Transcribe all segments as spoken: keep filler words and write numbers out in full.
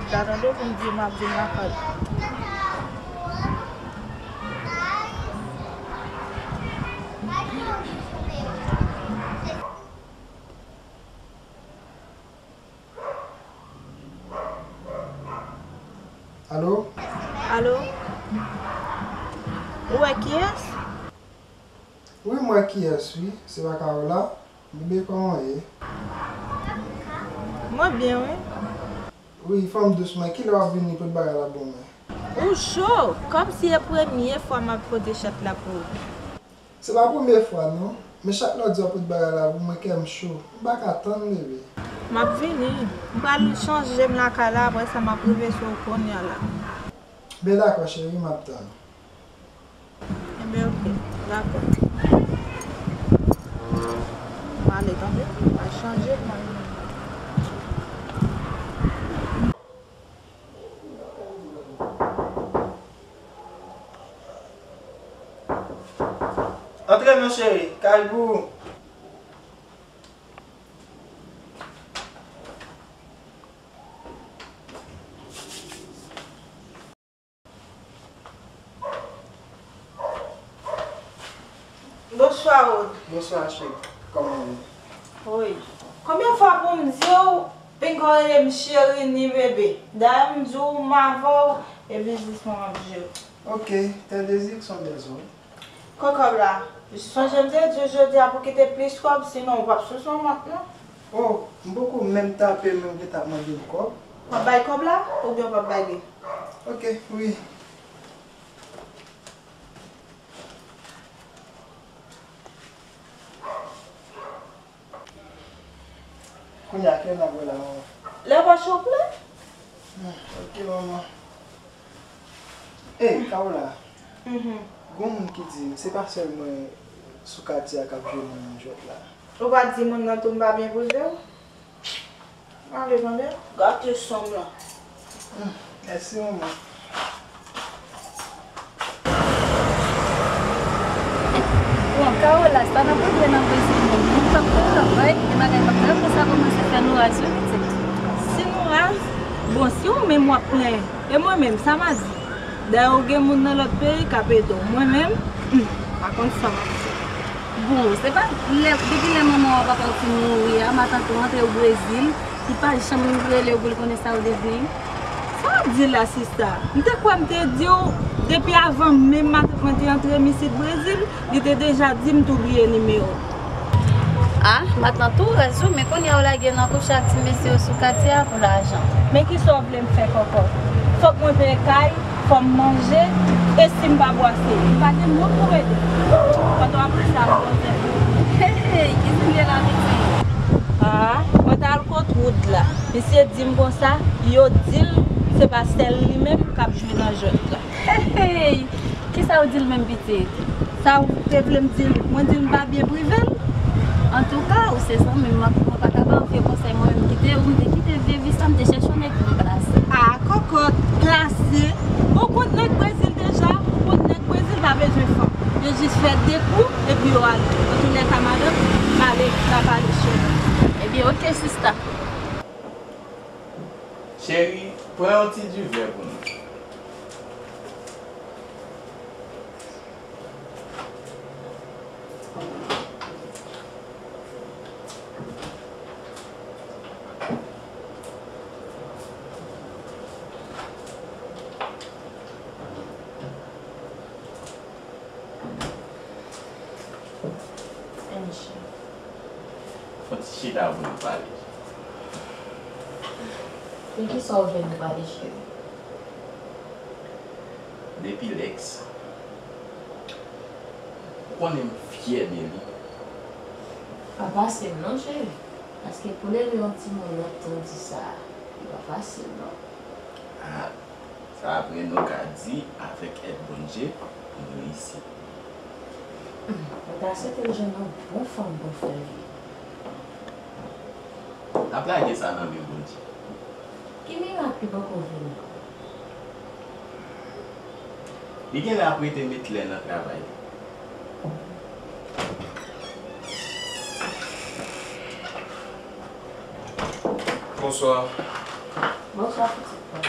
Sa tande pou m di m ap vin lakay. Alo? Alo? Ou wè kiyès? Wi, m wè kiyès, wi. Se pa Carola? Bebe, kòman w ye? Mwen byen, wi. Wi, fanm dous mwen, kilè w ap vini pote bagay la ban mwen? Ou cho! Kòmsi e premye fwa m ap pote chat la pou ou. Se pa premye fwa, non. Men chak lè w di w ap pote bagay la pou mwen, kè m cho. M pa ka tann, bebe. M ap vini. M pral chanje m lakay la, apre sa m ap rive sou ou kounye a la. Ben dakò, cheri, m ap tann. Enben, oke. Dakò. M ale, tande? M pral chanje m, m ale. Antre non cheri, kay pou ou. Bonswa, Rod. Bonswa, cheri. Kòman w ye? Wi. Konbyen fwa pou m di w, pinga w rele m cheri ni bebe? Dayè, m di w m avè w, e biznis mwen m ap jere. Ok, tes désirs sont des ordres. Kot kòb la? Sonje m te di w jodi a pou kite plis kòb, sinon w p ap sou son mant, non. Oh, m poko menm tape, men w gentan ap mande m kòb. W ap bay kòb la, oubyen w p ap bay li? Ok, wi. Kounye a, kilè n ap wè la, manman? Lè pòch ou plen. Hmm, ok, manman. Ey, Carola, mhm, gon moun ki di m, se pa sèl mwen sou katye a k ap jwe moun nan jwèt la. Ou pa t di moun nan tou m pa byen poze w? Ale, tande. Gate sonm lan. Hmm, mèsi, manman. Bon, Carola, sa nan pwoblèm nan Brezil menm. Moun p ap fè travay, e bagay p ap travay, sa kòmanse fè nou raz, wi, pitit. Si nou raz? Bon, si ou menm w ap plenyen, e mwen menm, sa m a di? Dayè, ou gen moun nan lòt peyi k ap ede w. Mwen menm, hmm, pa konn sa m ap fè. Bon, se pa lè, depi lè manman w ak papa w fin mouri a, matant ou antre w Brezil, li pa janm rele w pou l konnen sa w devni. Sa w ap di la, sista? M te kwè m te di w, depi avan menm matant mwen te antre m isit Brezil, li te deja di m tou bliye nimewo. Ah, matant ou raz wi, men kounye a w lage nan kouch ak ti mesye yo sou katye a pou lajan. Men kisa w vle m fè, kòkòt? Fòk mwen peye kay, fò m manje, e si m pa bwase, m pa gen moun pou m ede. Kote w ap di sa, m poze pou ou. Hey, ki zilye la, pitit? Ah, mwen t al kot Wood la. Misye di m konsa, yo di l se pa sèl li menm k ap jwe nan jwèt la. Hey, hey! Kisa w di l menm, pitit? Sa w te vle m di l? Mwen di l m pa byen prive l. Antouka, ou se zanmi m, mwen pa ka ba w vye konsèy, mwen menm ki te, ou m te kite vye vi sa, m te chèche yon nèg pou m plase. Ah, kòkòt, plase? Ou konn nèg Brezil deja, ou konn nèg Brezil pa bezwen fanm. Yo jis fè de kou, epi yo ale. Antoulèka, madanm, m ale, n a pale, cheri. Ebyen, oke, sista. Cheri, pran yon ti divè pou nou. Ann chita. Fò n ti chita pou nou pale. De kisa w vle nou pale, cheri? Depi Lex, ou konnen m fyè de li. Pa fasil non, cheri. Paske pou leve yon timoun lontan di sa, li pa fasil non. Ah, sa vre, nou ka di avèk èd Bondye, nou reyisi. Mwen ta swete l jwenn yon bon fanm pou l fè l. N ap lage sa nan men Bondye. Ki mirak ki poko vini? Li genlè ap rete met lè nan travay li. Bonswa. Bonswa, pitit pa.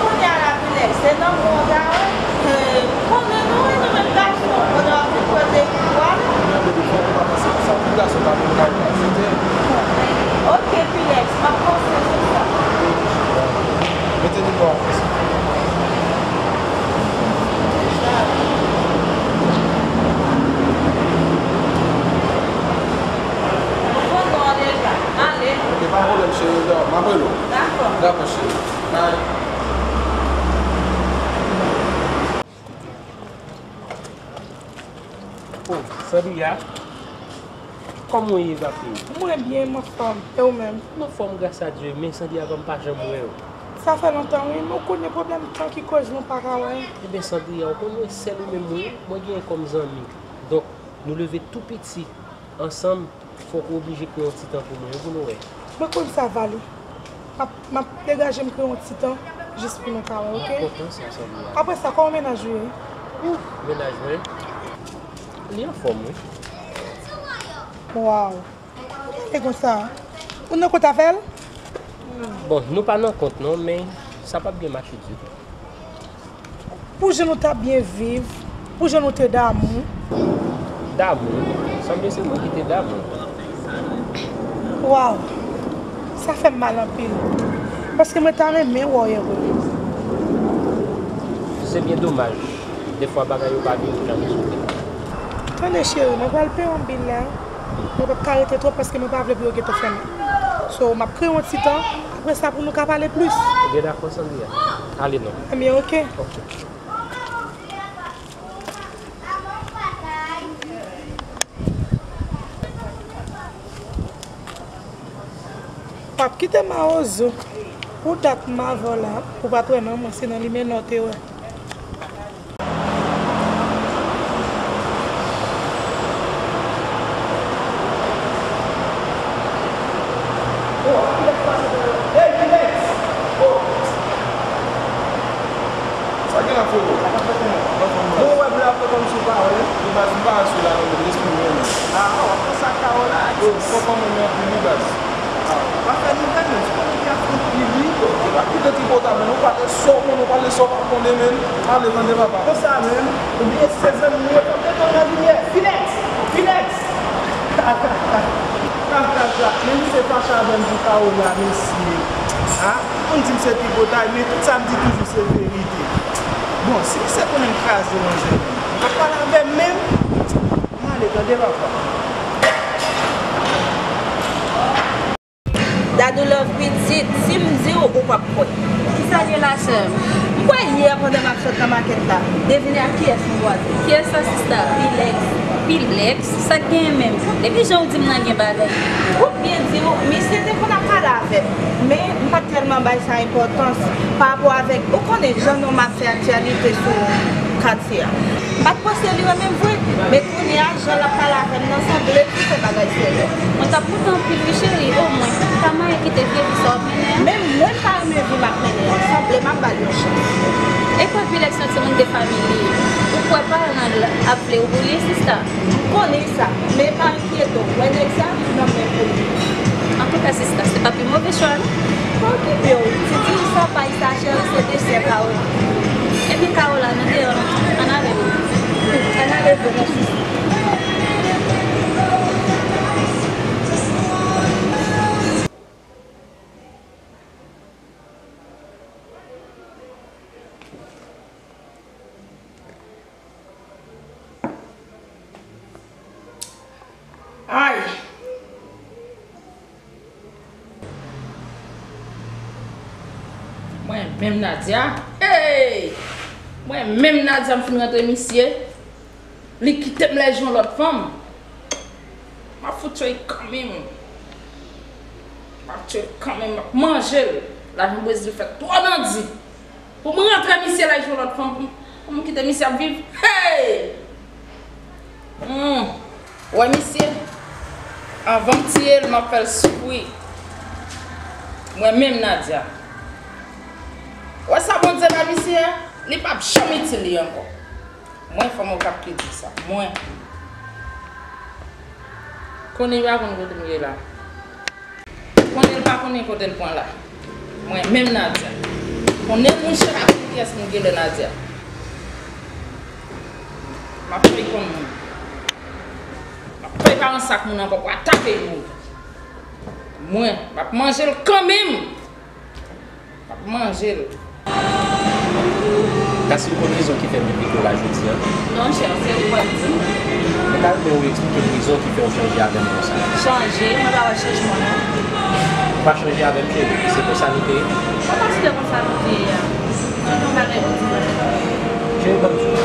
kounye a la, Pilex, se nan mond a, wi. Konnen nou, wi, nou menm gason, pandan w ap vin poze kou a, wi. Mwen, baby, fòk ou pa panse konsa. Tout gason pa menm kay la, se te. Ok, Pilex, m ap panse sou sa. Mete nimewo a konsa. Ou konn non an deja. Ale. Ok, pa gen pwoblèm, cheri. M ap rele w. Dakò. Dakò, cheri. Bye. Oh, Sandria, kòman w ye, ma fille? Mwen byen, m anfòm. E ou menm? M anfòm, gras a Dye, men Sandria, kòm m pa janm wè w. Sa fè lontan, wi, men w konnen pwoblèm tan ki koz nou pa ka wè. Ebyen, Sandria, ou konn mwen sèl ou menm, wi, mwen genyen kòm zanmi. Donk, nou leve tou piti ansanm, fòk ou oblije kreye yon ti tan pou mwen, wi, pou nou wè. Mwen konn sa, Vali. M ap, m ap degaje m kreye yon ti tan jis pou nou ka wè, ok? M kontan sa, Sandria. Apre sa, kòman mennaj ou ye? Ouh, mennaj mwen, li anfòm, wi. Waw. Kòman li konsa? Ou nan kont avè l? Bon, nou pa nan kont non, men sa p ap byen mache ditou. Pou jan nou t ap byen viv, pou jan nou te damou. Damou? Sanble se mwen ki te damou. Waw! Sa fè m mal anpil. Paske mwen ta renmen wè w ere. Se byen domaj. Defwa bagay yo pa vin jan nou swete. Tande cheri, mwen pral peye yon bil la. Mwen p ap ka rete twòp paske mwen pa vle pou yo gentan fèmen. So, m ap kreye yon ti tan. Apre sa, pou nou ka pale plis. Ebyen, dakò, Sandria. Ale non. Ebyen, ok. Ok. W ap kite mawozo. Pou dat m avè w la, ou pa t wè nan mwen, se nan limena w te wè. Sa gen la, frero? Bon, ou wè m la fè kòmsi w pa wè. Bon, baz, m pa asou la non, men lespri m renmen. Ah, w ap fè sa Kawola. Yo, fò fanmi m anpil wi, baz. Ah, w pa fè nouvèl, men se pa ki afront li, wi. Yo, ou pa kite tripotay, men ou pale sa w konnen, ou pale sa w pa konnen, men. Ale, tande papa. Konsa menm, ou bliye se zanmi m ye, fò m te tonbe nan limyè. Filex! Filex! Ka, ka, ka. Ka, ka, ka. Men misye fache avè m pou Kawola, mesye. Ah, ou konn di m se tripotay, men tout sa m di toujou se verite. Bon, si misye konnen m kraze manzè, m p ap pale avè m menm. M ale, tande papa. Dadou Love pitit, si m di w, ou p ap kwè. Kisa l ye la, sè m? M kwè yè pandan m ap sot nan makèt la, devine ak kiyès m kwaze. Kiyès sa, sista? Pilex. Pilex? Sa k genyen menm? Depi jan w di m nan gen bagay. Pou byen di w, misye te konn ap pale avè m, men m pa t tèlman bay sa enpòtans pa rapò avèk, ou konnen jan nonm ap fè aktyalite sou katye a. M pa t panse li renmen m vre, men kounye a, jan l ap pale avè m nan, sanble li fè bagay serye. Mwen t ap kontan anpil wi, cheri, omwen, m ta manyen kite vye vi sa w ap mennen an. Men mwen pa renmen vi m ap mennen an, sanble m ap ba l yon chans. E kwè Pilex yon timoun de fanmi li ye. Ou kwè paran l ap vle w pou li, sista? M konnen sa, men pa enkyete w, wè nèg sa, m nan men pou li. Antouka, sista, se pa pi move chwa, non. Pa okipe w, ti diri sa pay sa, cheri, se desè Kawola. Ebyen, Kawola, nou deyò, non? Ann ale, non? Ann ale. Ay! Mwen menm Nadia. Hey! Mwen menm Nadia, m fin rantre misye. Li kite m lè jwenn lòt fanm. M ap fout tchwe kanmenm. M ap tchwe kanmenm, m ap manje l. Lajan Brezil fè twò nan di. Pou m rantre misye lè jwenn lòt fanm, pou m, pou m kite misye ap viv. Hey! Hmm. Wè misye, anvan m tiye l, m ap fè l soufri. Mwen menm Nadia. Wè sa Bondye ba misye a, li p ap janm itil li ankò. Mwen fanm Okap ki di sa. Mwen. Konnen li pa konn kote m ye la. Konnen l pa konnen kote l pran la. Mwen menm Nadia. Konnen mouche pa konn kiyès m genlè Nadia. M ap fè l konn moun. M ap fè l pa nan sak moun ankò pou atake moun. Mwen, m ap manje l kanmenm. M ap manje l. Tassin konn rezon ki fè m envite w la jodi a? Non, chè, se ou k pral di m. Mwen ta renmen w eksplike m rezon ki fè w chanje avè m konsa. Chanje? Mwen pa wè chanjman non. Ou pa chanje avè m, cheri. Se konsa nou te ye. Mwen pa si se konsa nou te ye a. Chanje yon bagay pou di mwen. Cheri, ban m di w.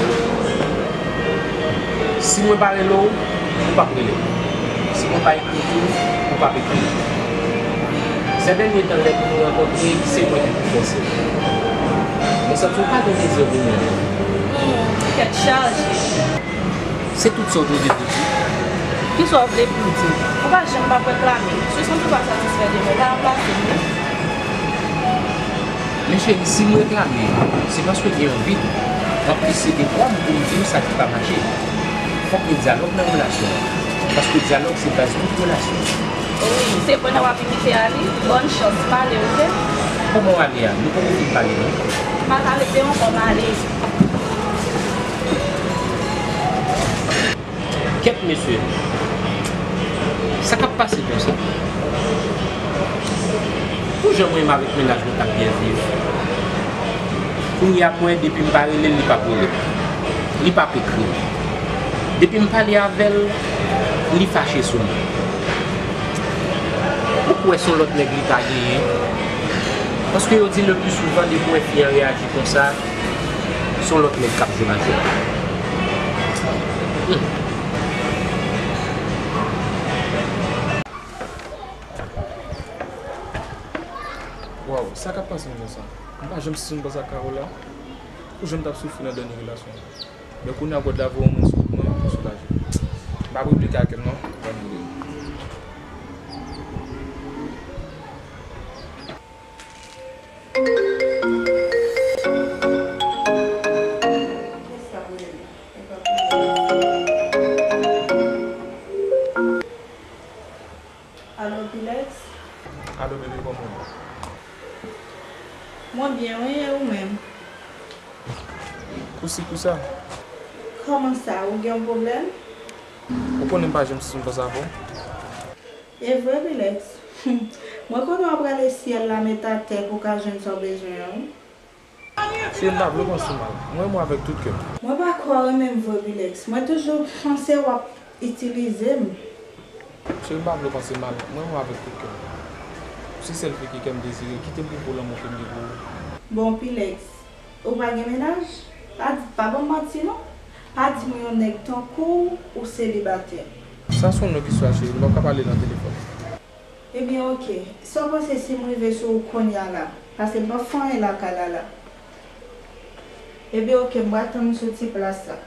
Si mwen pa rele w, ou p ap rele m. Si mwen pa ekri w tou, ou p ap ekri m. Sè dènye tan, lè pou nou rankontre, se mwen ki pou fòse. Mwen santi w pa gen dezi pou mwen. Hmm, tèt chaje. Se tout sa w te vle pou di? Kisa w vle pou m di? Ou pa janm p ap reklame. Si w santi w pa satisfè de mwen, pa ranplase m non. Men cheri, si m reklame, se paske gen yon vid. Anplis, se devwa m pou m di w sa ki pa mache. Fòk gen dyalòg nan relasyon an. Paske dyalòg se baz tout relasyon. Wi, se kounye a w ap envite ale. Bòn chans, m ale, oke? Kòman w ale a? Nou poko fin pale, non? M a pale de yon kò m ale. Kèt mesye, sa k ap pase konsa? Pou jan mwen menm avèk mennaj mwen t ap byen viv, kounye a mwen, depi m pa rele l, li p ap rele m. Li p ap ekri m. Depi m pale avè l, li fache sou mwen. Ou kwè se yon lòt nèg li ta genyen? Paske yo di le pli souvan, depi w wè fi an reyaji konsa, se yon lòt nèg k ap jwe mache. Hmm. Waw, sa k ap pase m konsa? M pa janm sispann panse ak Carole la. Pou jan m t ap soufri nan dènye relasyon an. Men kounye a God la voye yon moun sou wout mwen pou soulaje m. M p ap replike ak kè m non. Ban m rele. Alo, Pilex? Alo, bebe, kòman w ye? Mwen byen, wi, e ou menm? Kousi kousa? Kòman sa? Ou gen yon pwoblèm? Ou konnen m pa janm sispann panse avè w. E vre, Pilex? Mwen konnen w ap rale syèl la met atè pou w ka jwenn sa w bezwen an, wi. Cheri, m pa vle w panse mal. Mwen renmen w avèk tout kè m. Mwen pa kwè w renmen m vre, Pilex. Mwen toujou panse w ap itilize m. Cheri, m pa vle w panse mal. Mwen renmen w avèk tout kè m. Ou se sèl fi ke kè m dezire. Kite m pou w pou lanmou ke m gen pou ou. Bon, Pilex, ou pa gen mennaj? Pa di, pa ban m manti, non. Pa di mwen yon nèg tankou w, ou selibatè. Sa se yon lòt istwa, cheri. Nou p ap ka pale nan telefòn. Ebyen, oke. Sa w panse si m rive sou ou kounye a la? Paske m p ap fè anyen lakay la, la. Ebyen, oke, m pral tann ou sou ti plas la.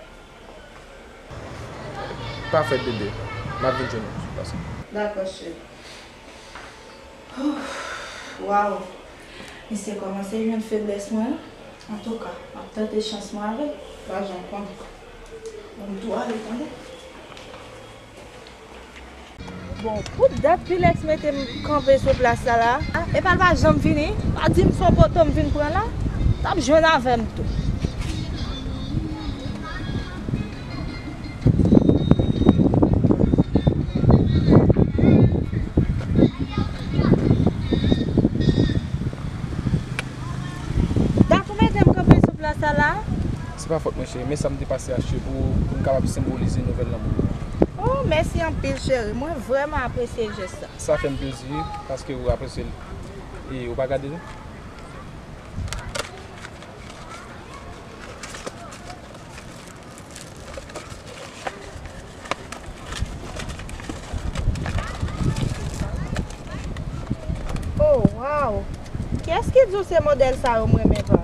Pa fèt, bebe. M ap vin jwenn ou sou plas la. Dakò, cheri. Ouf, waw. Misye kòmanse jwenn feblès mwen. Antouka, m ap tante chans mwen avè l. Pa janm konnen. Bon, m tou ale, tande. Bon, pou dat Pilex mete m kanpe sou plas la la, epa l pa janm vini, pa di m se yon poto m vin pran la, t ap jwenn avè m tou. Pa fòt mwen, cheri, men sa m te pase achte pou ou, pou m kapab senbolize nouvèl lanmou nou. Oh, mèsi anpil, cheri. Mwen vrèman apresye jès sa. Sa fè m plezi, paske ou apresye l. E ou pa gade l? Oh, wow! Kiyès ki di w se modèl sa yo m renmen pa?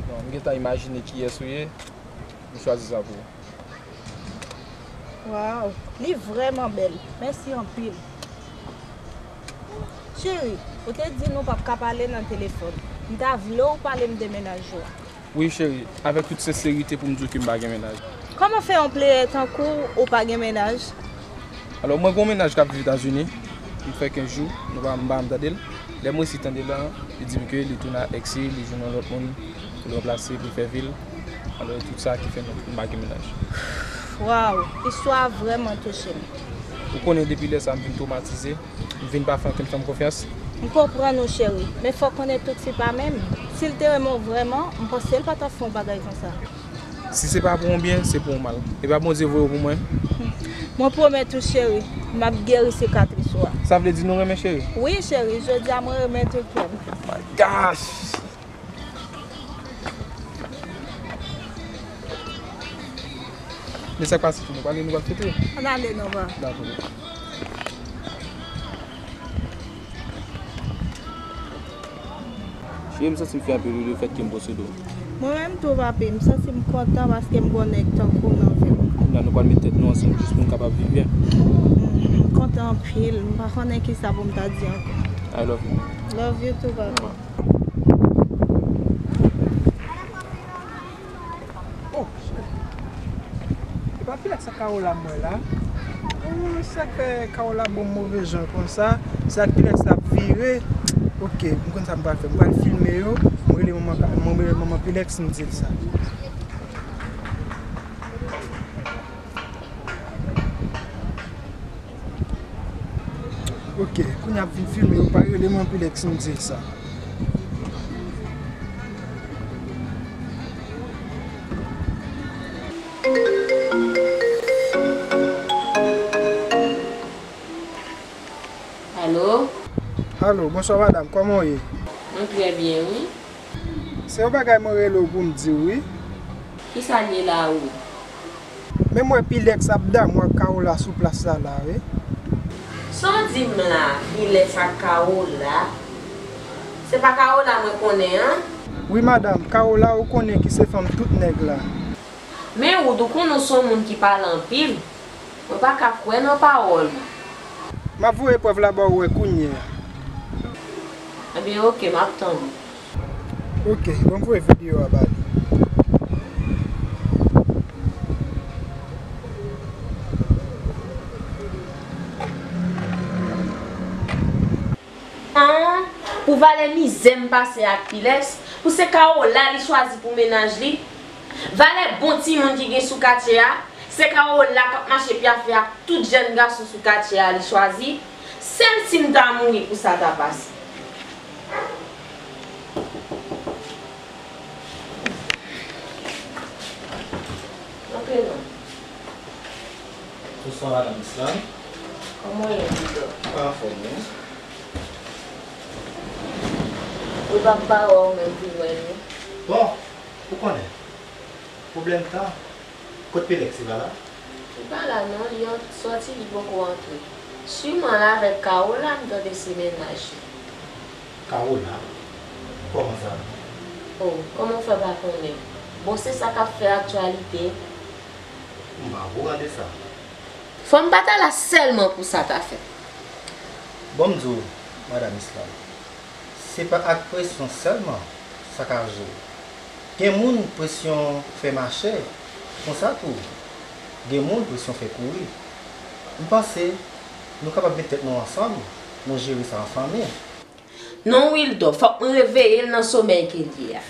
Bon, m gentan imajine kiyès ou ye, m chwazi sa pou ou. Wow, li vrèman bèl. Mèsi anpil. Cheri, ou te di nou p ap ka pale nan telefòn. M ta vle w pale m de mennaj ou a. Wi, cheri, avèk tout senserite pou m di w ke m pa gen mennaj. Kòman fè yon playè tankou w pa gen mennaj? Alò, mwen gen yon mennaj k ap viv Etazini. M fè kenz jou, nou pa, m pa janm tande l. Lè m resi tande l la, li di m ke li tounen ak èks li, li jwenn yon lòt moun pou l ranplase, pou l fè vi l. Alò, e tout sa ki fè nou, m pa gen mennaj. Wow, istwa a vrèman touche m. Ou konnen depi lè sa a m vin twomatize, m vin pa fè ankenn fanm konfyans. M konprann ou, cheri, men fò w konnen tout fi pa menm. Si l te renmen w vrèman, m panse l pa t ap fè yon bagay konsa. Si se pa pou yon byen, se pou yon mal. E pa Bondye voye w pou mwen? Mwen pwomèt ou, cheri, m ap geri sikatris ou a. Sa vle di nou renmen, cheri? Wi, cheri, jodi a mwen renmen tout kè m. My gosh! Men sa k pase, nou pale, nou pral fete? Ann ale non, pa. Dakò. Cheri, m santi m fè anpil wi lefètke m posede w. Mwen menm tou, papi, m santi m kontan paske m gen yon nèg tankou w nan vi m. Kounya nou pral met tèt nou ansanm jis pou n kapab viv byen. M kontan anpil, m pa konnen kisa pou m ta di ankò. I love you. Love you too, papi. Oh, shit. E pa Pilex ak Kawola m wè la? Oh, sa k fè Kawola bon move jan konsa? Se ak Pilex l ap vire? Ok, m konn sa m pral fè. M pral filme yo, m rele manman, m rele manman Pilex, m di l sa. Ok, kounye a ap vin filme, ou pa rele m anpil èk si m di l sa. Alo? Alo, bonswa madanm, kòman w ye? Mwen trè byen, wi. Se yon bagay mwen rele w pou m di w, wi. Kisa l ye la, ou? Men m wè Pilex ap damou ak Kawola sou plas la la, wi. Sa w di m la, Pilex ak Kawola? Se pa Kawola mwen konnen an? Wi madanm, Kawola ou konnen ki se fanm tout nèg la. Men Wood, ou konnen w se yon moun ki pale anpil. Mwen pa ka kwè nan pawòl ou. M ap voye prèv la ba w wè kounye a. Ebyen, oke, m ap tann ou. Oke, ban m voye videyo a ba li. An, pou valè mizè m pase ak Pilex, pou se Kawola li chwazi pou mennaj li. Valè bon timoun ki gen sou katye a, se Kawola k ap mache pyafè ak tout jèn gason sou katye a li chwazi. Sèl si m ta mouri pou sa ta pase. Antre non. Bonswa madanm Islam. Kòman w ye Bouda? Mwen anfòm wi. Ou pa pa wè w menm vin wè nou. Bon, ou konnen. Pwoblèm tan. Kot Pilex, li pa la? Li pa la non, li sòti, li poko antre. Siman l avèk Kawola, m tande se mennaj li. Kawola? Kòman sa? Oh, kòman w fè pa konnen? Bon, se sa k ap fè aktyalite. M pa okouran de sa. Fò m pa ta la sèlman pou sa ta fèt. Bon m di w, madanm Islam, se pa ak presyon sèlman sa ka jere. Gen moun presyon fè mache, konsa tou, gen moun presyon fè kouri. M panse nou kapab met tèt nou ansanm, nou jere sa an fanmi. Non Wildor, fòk mwen reveye l nan somèy ke l ye a.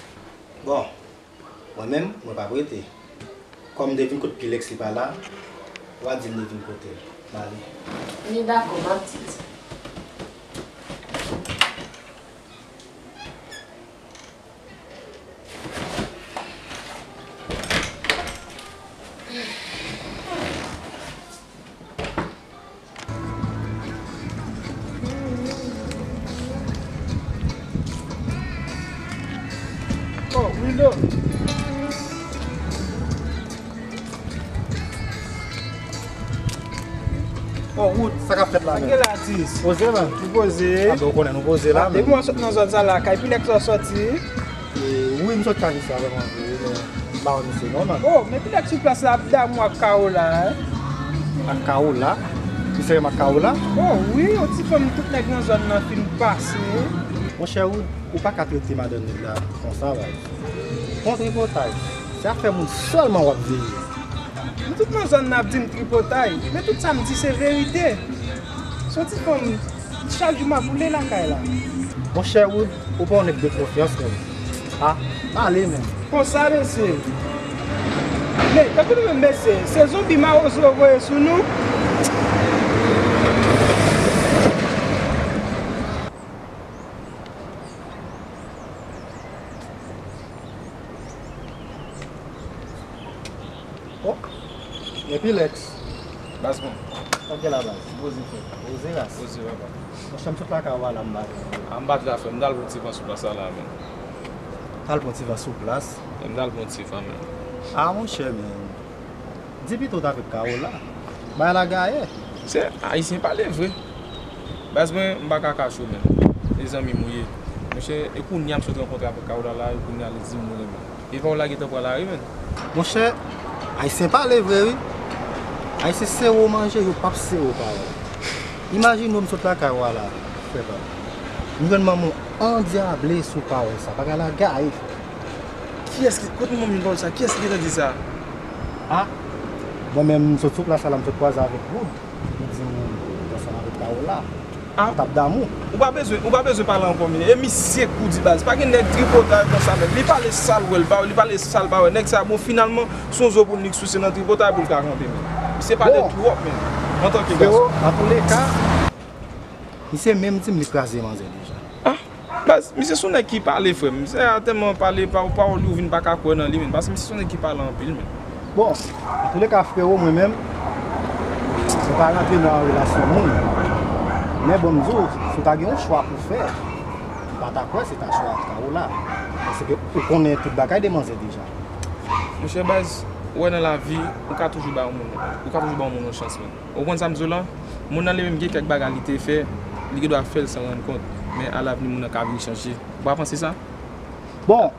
Bon, mwen menm, mwen p ap rete. Kòm m te vin kot Pilex li pa la, w a di m te vin kote l. M ale. Li dakò, m ap di l sa. Oh, Wood, sa k ap fèt la menm? Sa k gen la, atis? Poze, man. Nou poze. A, ben, ou konnen nou poze la, men. Depi mwen sot nan zòn sa la, kay Pilex ou soti? E, wi, m sot kay misye a vrèman vre, men m pa wè misye non, man. Oh, men Pilex sou plas la ap damou ak Kawo la, en? Ak Kawo la? Misye renmen ak Kawo la? Oh, wi, yon ti fanm tout nèg nan zòn nan fin pase. Monchè Wood, ou pa ka trete madanm nèg la konsa, bay. Bon tripotay, se afè moun sèlman w ap veye. Nou tout nan zòn nan ap di m tripotay, men tout sa m di se verite. Se yon ti fanm, chak jou m ap woule lakay la. Monchè Wood, ou pa yon nèg de konfyans menm. A, pale menm. Konsa, mesye. Men, tankou nou menm, mesye, se zonbi mawozo voye sou nou. Oh, men Pilex. Baz mwen. Sa k gen la, baz? Poze, frè. Poze, ras. Poze, papa. Monchè, m sot lakay ou a la, m pa vin. A, m pa vin la, frè. M t al pran ti van sou plas la, la, men. T al pran ti van sou plas? E m t al pran ti van, men. A, monchè, men. Di pito w t avèk Kawo la. Bagay la gaye. Se Ayisyen pale vre. Baz mwen, m pa ka kache w, men. E zanmi m ou ye. Monchè, e kounye a m sot rankontre avèk Kawo la, la, e kounye a li di m ou renmen. E pa w la gentan pran lari, menn. Monchè, Ayisyen pale vre, wi. Ayisyen sere w manje, yo p ap sere w pawòl. Imajine w m sot lakay ou a la, frè pa m. M jwenn manman w andyable sou pawòl sa. Bagay la gaye. Kiyès ki, kote manman m jwenn pawòl sa? Kiyès ki gentan di sa? A, mwen menm, m sot sou plas la, m sot kwaze avèk Wood. Li di m, ou ansanm avèk Kawo la. A, ou t ap damou. Ou pa bezwen, ou pa bezwen pale ankò, men. E misye kou di baz. Pa gen nèg tripotay konsa, menm. Li pale sa l wè, l pa, li pale sa l pa wè. Nèg sa, bon, finalman, se yon zo pou l nik souse nan tripotay pou l ka kanpe, men. Misye pale twòp, men. Antanke gason. Frero, antouleka, misye menm di m li kraze manzè deja. A, baz, misye se yon nèg ki pale, frè m. Misye a tèlman pale, pa, pawòl yo vin pa ka kwè nan li, men. Paske misye se yon nèg ki pale anpil, men. Bon, antouleka, frero, mwen menm, mwen pa rantre nan relasyon moun. Men bon, m di w, si w ta gen yon chwa pou fè, m pa ta kwè se ta chwa Kawo la. Paske ou konnen tout bagay de manzè deja. Monchè, baz, ou wè nan lavi, ou ka toujou ba yon moun, ou ka toujou ba yon moun yon chans, men. Ou konn sa m di w lan? Moun nan li menm gen kèk bagay li te fè, li gendwa fè l san rann kont. Men alavni moun nan ka vin chanje. Ou pa panse sa? Bon,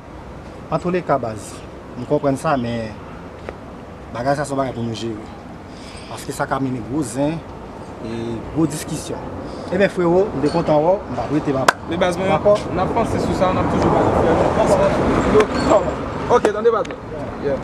antouleka baz, m konprann sa, men bagay sa se yon bagay pou nou jere. Paske sa ka mennen gwo zen e gwo diskisyon. Ebyen, frero, m te kontan wè w, m p ap rete, m ap... Men baz mwen, dakò, n ap panse sou sa, n ap toujou pale frè nou. Ok, tande baz mwen. Yeah.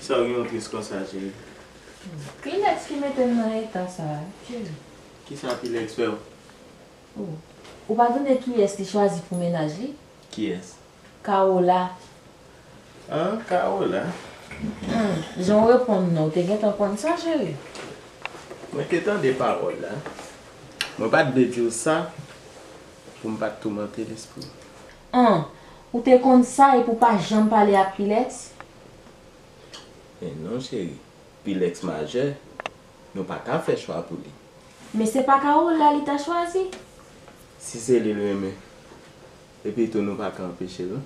Sa w gen w tris konsa, cheri? Pilex ki mete m nan eta sa a, cheri. Kisa Pilex fè w? Oh. Ou pa tande kiyès li chwazi pou mennaj li? Kiyès? Kawo la. Ah, Kawo la. Hmm, jan w reponn nan, ou te gentan konn sa, cheri? Mwen te tande pawòl la. Mwen pa t vle di w sa pou m pa t toumante lespri w. An, ou te konn sa epi w pa janm pale ak Pilex? Men non, cheri. Pilex majè, nou pa ka fè chwa pou li. Men se pa Kawo la li ta chwazi. Si se li l renmen, epi tou nou pa ka anpeche l, non.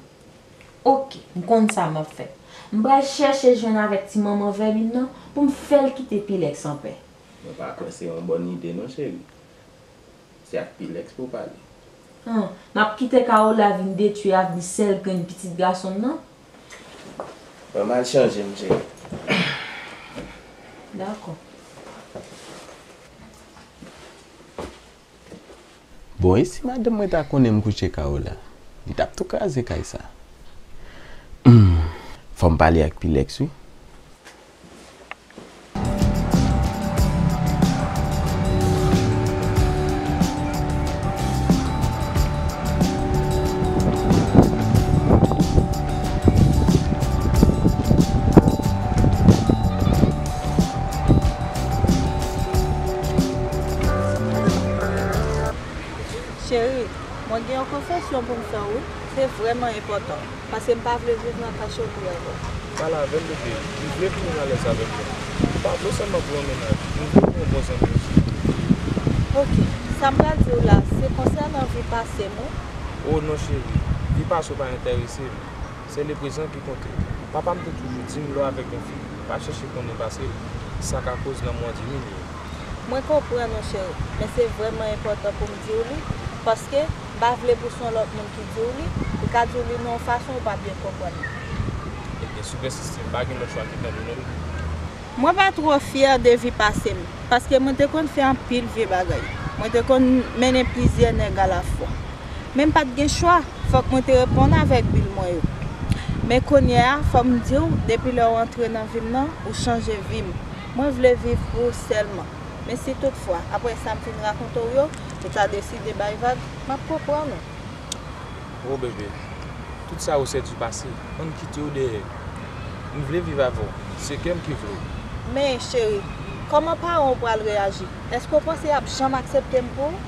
Oke, m konn sa m ap fè. M pral chèche jwenn avèk ti manman vèmin nan pou m fè l kite Pilex anpè. Mwen pa kwè se yon bòn ide non, cheri. Se ak Pilex pou w pale. An, m ap kite Kawo la vin detwi avni sèl grenn pitit gason m nan? Bon, m al chanje m, cheri. Dakò. Bon, e si madanm mwen ta konnen m kouche Kawo la? Li t ap tou kraze kay sa. Hmm, fò m pale ak Pilex, wi. Gen yon konfesyon pou m fè w, wi. Se vrèman enpòtan, paske m pa vle viv nan kachotri avè w. Pale avè m, bebe. M vle pou nou alèz avèk mwen. M pa vle w sèlman pou yon mennaj. M vle pou yon bon zanmi osi. Oke. Sa m pral di w la, se konsènan vi pase m, wi. O non, cheri. Vi pase w pa enterese m. Se leprezan ki konte. Papa m te toujou di m, lè w avèk yon fi, pa chèche konnen pase l. Sa ka koz lanmou an diminye. Mwen konprann ou, cheri, men se vrèman enpòtan pou m di w li, paske m pa vle pou se yon lòt moun ki di w li, li ka di w li nan yon fason ou pa byen konprann li. Ebyen, si w pèsiste, m pa gen lòt chwa ke tande w non, bebe. Mwen pa twò fyè de vi pase m, paske mwen te konn fè anpil vye bagay. Mwen te konn mennen plizyè nèg alafwa. Men m pa t gen chwa, fòk mwen te reponn avèk bil mwen yo. Men kounye a, fò m di w, depi lè w antre nan vi m nan, ou chanje vi m. Mwen vle viv pou ou sèlman. Men si toutfwa, apre sa m fin rakonte w yo, ou ta deside bay vag, m ap konprann ou. O bebe, tout sa yo se di pase, ann kite yo dèyè. M vle viv avè w, se kè m ki vle w. Men, cheri, kòman paran w pral reyaji? Èske w panse y ap janm aksepte m pou ou?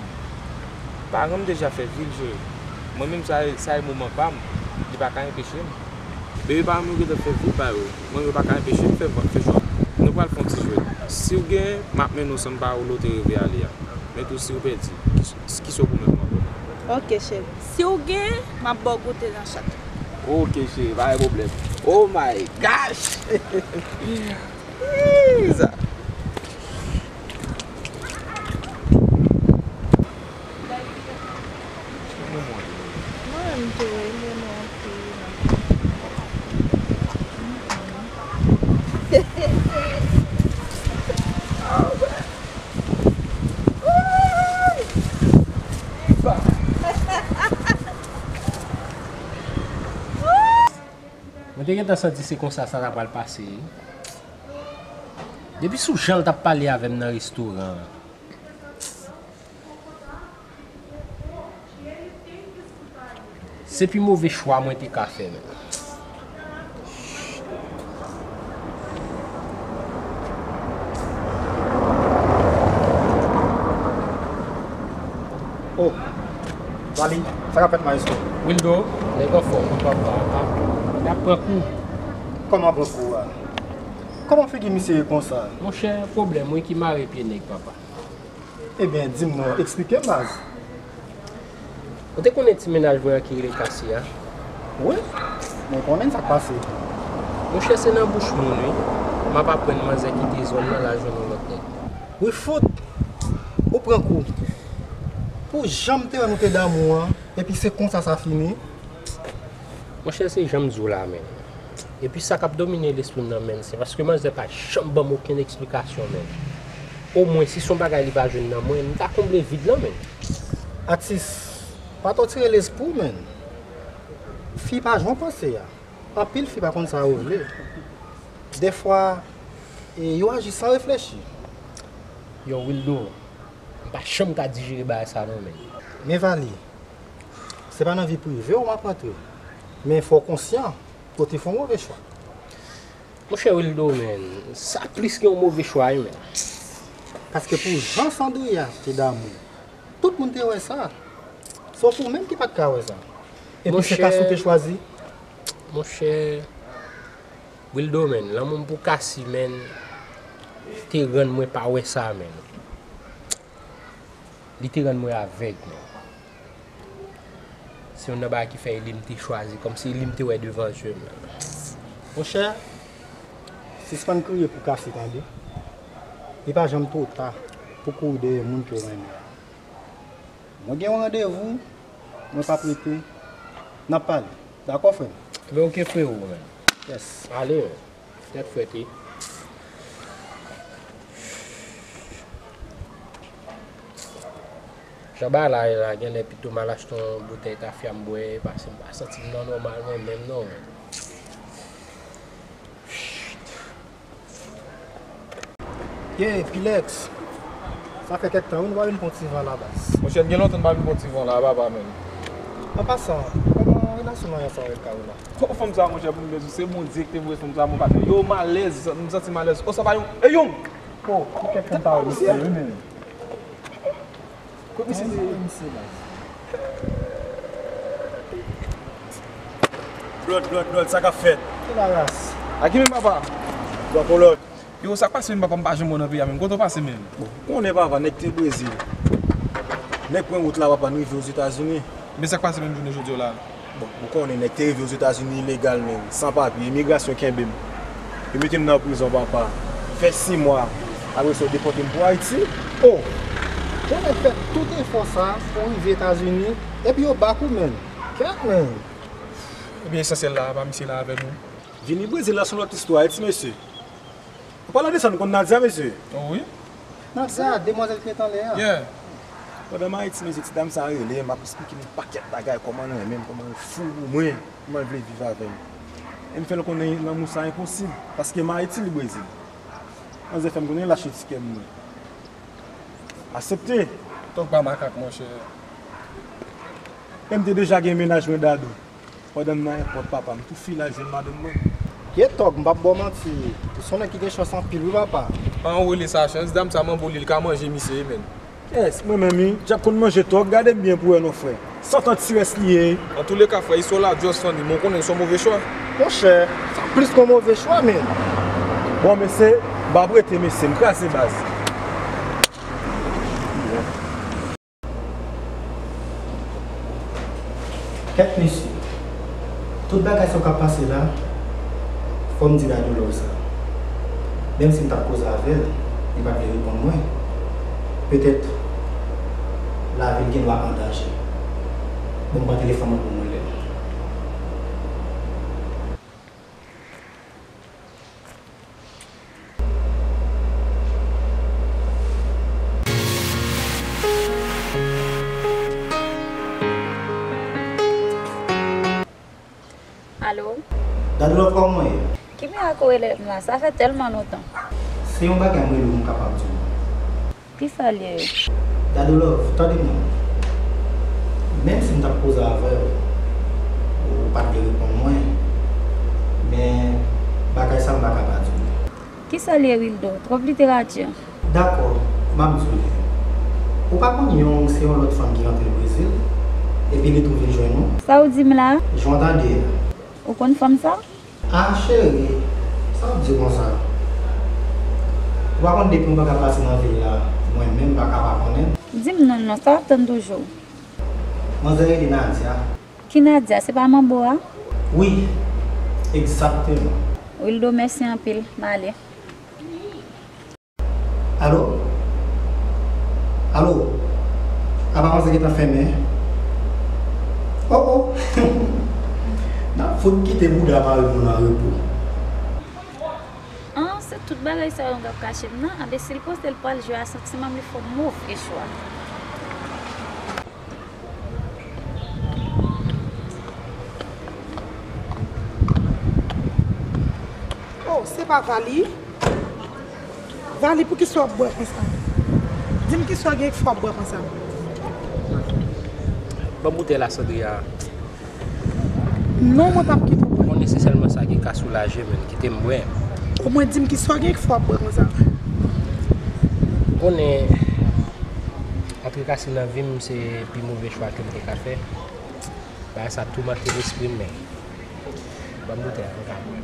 Paran m deja fè vi l, cheri. Mwen menm, sa, sa e moman pa m, li pa ka enpeche m. Bebe, paran m yo gentan fè vi pa yo, mwen, yo pa ka enpeche m fè, fè chwa. Nou pral fè yon ti jwèt. Si w genyen, m ap mennen w sanm pa ou lè w te reve ale a. Men tou, si w pèdi, ki, ki sou pou mwen pran pou mwen? Oke, cheri. Si w genyen, m ap ba w goute nan chat. Oke, cheri, pa gen pwoblèm. Oh my gosh! Ih, sa. Mwen menm tou, wi, mwen anpil. Mwen te gentan santi se konsa sa ta pral pase. Depi sou jan l t ap pale avè m nan restoran an. Se pi move chwa mwen te ka fè, menn. Oh, Vali, sa k ap fèt, maestro? Wildo, nèg anfòm, wi, papa. A, y ap pran kou. Kòman pran kou a? Kòman figi misye ye konsa? Monchè, pwoblèm, wi, ki mare pye nèg, papa. Ebyen, di m non, eksplike m, baz. Ou te konnen ti mennaj mwen an ki rele Kasi a? Wi, mwen konnen sa k pase. Monchè, se nan bouch moun, wi. M ap aprann manzè kite zòn nan, l al jwenn yon lòt nèg. Wi, fout! Ou pran kou. Pou jan m te wè nou te damou an, epi se konsa sa fini. Monchè, se jan m di w la, menn. Epi sa k ap domine lespri m nan, menn, se paske manzè pa janm ban m okenn eksplikasyon, menn. Omwen, si se yon bagay li pa jwenn nan mwen, m ta konble vid lan, menn. Atis, pa twò tire lespri w, menn. Fi pa jan w panse a. Anpil fi pa konn sa yo vle. Dèfwa, e, yo aji san reflechi. Yo, Wildo, m pa janm ka dijere bagay sa non, menn. Men Vali, se pa nan vi prive w m ap rantre. Men fò w konsyan ke w te fè yon move chwa. Monchè Wildo, menn, sa plis ke yon move chwa, wi, menn. Paske pou jan Sandria te damou, tout moun te wè sa. Sòf ou menm ki pa t ka wè sa. Epi se Kasi w te chwazi. Monchè, Wildo, menn, lanmou m pou Kasi, menn, te rann mwen pa wè sa, menn. Li te rann mwen avèg, menn. Se youn nan bagay ki fè e li m te chwazi, kòmsi e li m te wè devan je m. Monchè, sispann kriye pou Kasi, tande. Li pa janm twò ta pou kouri dèyè moun ke w renmen. Mwen gen yon randevou, mwen p ap rete. N ap pale. Dakò, frè m? Ebyen, oke, frewo, menn. Yes. Ale, menn. Tèt frèt, wi. Jan bagay la ye la, genlè pito m al achte yon boutèy tafya m bwè, paske m pa santi m nan nòmal mwen menm non. Ye, Pilex, sa fè kèk tan wi nou pa vin pran ti van la, baz. Monchè, gen lontan nou pa vin pran ti van la, papa, menm. An pasan, kòman relasyon mwen ansanm avèk Carola? Kò fanm sa, monchè, pou m di w, se Bondye ki te voye fanm sa, mon patnè. Yo, m alèz, m santi m alèz. O, sa pa yon, e yon! O, ki kèk fanm sa, misye, wi, menm. Kot misye te ye? Misye, baz. Lòd, lòd, lòd, sa k ap fèt? Ki la ras? A ki menm papa? Lòd pou lòd. Yo, sa k pase menm papa, m pa janm wè w nan peyi a menm. Kote w pase menm? Bon, ou konnen papa, nèg te Brezil. Nèg pran wout la papa, nou rive Ozetazini. Men sa k pase menm jounen jodi a la? Bon, ou konnen nèg te rive Ozetazini ilegal menm, san papye, imigrasyon kenbe m. Yo mete m nan prizon papa. Fè sis mwa, apre sa yo depòte m pou Ayiti. Oh! Ou mèt fè tout efò sa pou w rive Etazini, epi yo bak ou menm. Kèt menm! Ebyen, esansyèl la, pa misye la avè nou. Vini Brezil la se yon lòt istwa, wi ti mesye. An palan de sa, nou konn Nadia, mesye? Oh wi. Nadia, demwazèl ki ret anlè a? Yeah. Pandan m Ayiti, mesye, ti dam sa rele m, ap esplike m yon pakèt bagay, kòman l renmen m, kòman l fou pou mwen, kòman l vle viv avè m. E m fè l konnen lanmou sa enposib, paske m Ayiti, li Brezil. Manzè fè m konnen l achte tikè m mwen. Aksepte. Tòg pa makak, monchè. E m te deja gen mennaj mwen, Dadou. Pandan m nan èpòt, papa, m tou file al jwenn madanm mwen. Ye Tòg, m p ap ba w manti. Ou se yon nèg ki gen chans anpil, wi, papa. An, ou rele sa chans? Dam sa manbo li, li ka manje misye, menn. Yes, mwen menm, wi. Djab konn manje Tòg, gade m byen pou wè non, frè. Santan ti rès li ye. Antouleka, frè, istwa la just funny, men w konnen se yon move chwa. Monchè, sa plis ke yon move chwa, menn. Bon, mesye, m p ap rete, mesye, m kraze baz. Kèt mesye, tout bagay sa yo k ap pase la, fò m di Dadou Love sa. Menm si m t ap koze avè l, li pa t vle reponn mwen. Petèt, lavi l gen dwa an danje. Bon, m pran telefòn mwen pou m rele l. Alo? Dadou Love, kòman w ye? Ki mirak ou rele m la? Sa fè tèlman lontan. Se yon bagay m rele w, m kapab di w. Kisa l ye? Dadou Love, tande m non. Menm si m t ap koze avè w, ou pa t vle reponn mwen, men bagay sa m pa ka pa di w. Kisa l ye, Wildo? Twòp literati. Dakò, m ap di w li. Ou pa konn Young se yon lòt fanm ki rantre Brezil, epi li tou vin jwenn ou? Sa w di m la? Jan w tande a. Ou konn fanm sa? Ah, cheri, sa w ap di konsa? Ou pa konn depi yon bagay pase nan vil la, mwen menm m pa ka pa konnen. Di m non, non, sa w ap tann toujou? Manzè rele Nadia. Ki Nadia? Se pa manbo a? Wi, egzakteman. Wildo, mèsi anpil. M ale. Alo? Alo? Apa manzè gentan fèmen? Oh, oh! N ap fout kite bouda mari nou nan repo. An, se tout bagay sa yo nou t ap kache m nan. Anben, si l panse l pral jwe a santiman m, li fè yon move chwa. Oh, se pa Vali? Vali, poukisa w ap bwè konsa? Di m kisa w gen k fè w ap bwè konsa? Ban m boutèy la, Sandria. Non, mwen p ap kite w bwè. Konnen se sèlman sa ki ka soulaje m, men kite m bwè. Omwen di m kisa w gen k fè w ap bwè konsa. Konnen, antre kase nan vi m, se pi move chwa ke m te ka fè. Bagay sa toumante lespri m, men ban m boutèy la, mwen ka bwè.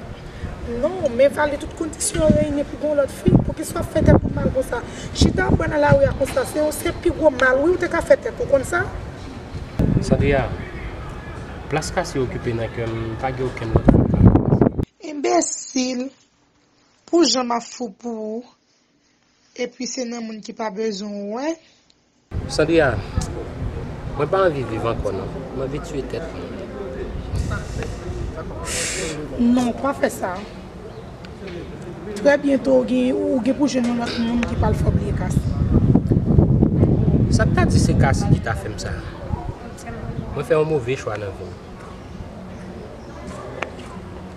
Non, men Vali, tout kondisyon yo reyini pou gen yon lòt fi. Poukisa w ap fè tèt ou mal konsa? Chita ap bwè nan lari a konsa, se yon, se pi gwo mal, wi, ou te ka fè tèt ou, konn sa? Sandria, plas kase okipe nan kè m, pa gen okenn lòt fanm ka ranplase. Enbesil, pou jan m ap fou pou ou, epi se nan moun ki pa bezwen w, wi. Sandria, mwen pa anvi viv ankò non. Mwen anvi tiye tèt mwen. Non, pa fè sa. Trè byento, ou gen, ou gen pou jwenn yon lòt moun ki pral fè w bliye Kasi. Sa k ta di se Kasi ki ta fè m sa? Mwen fè yon move chwa nan vi m.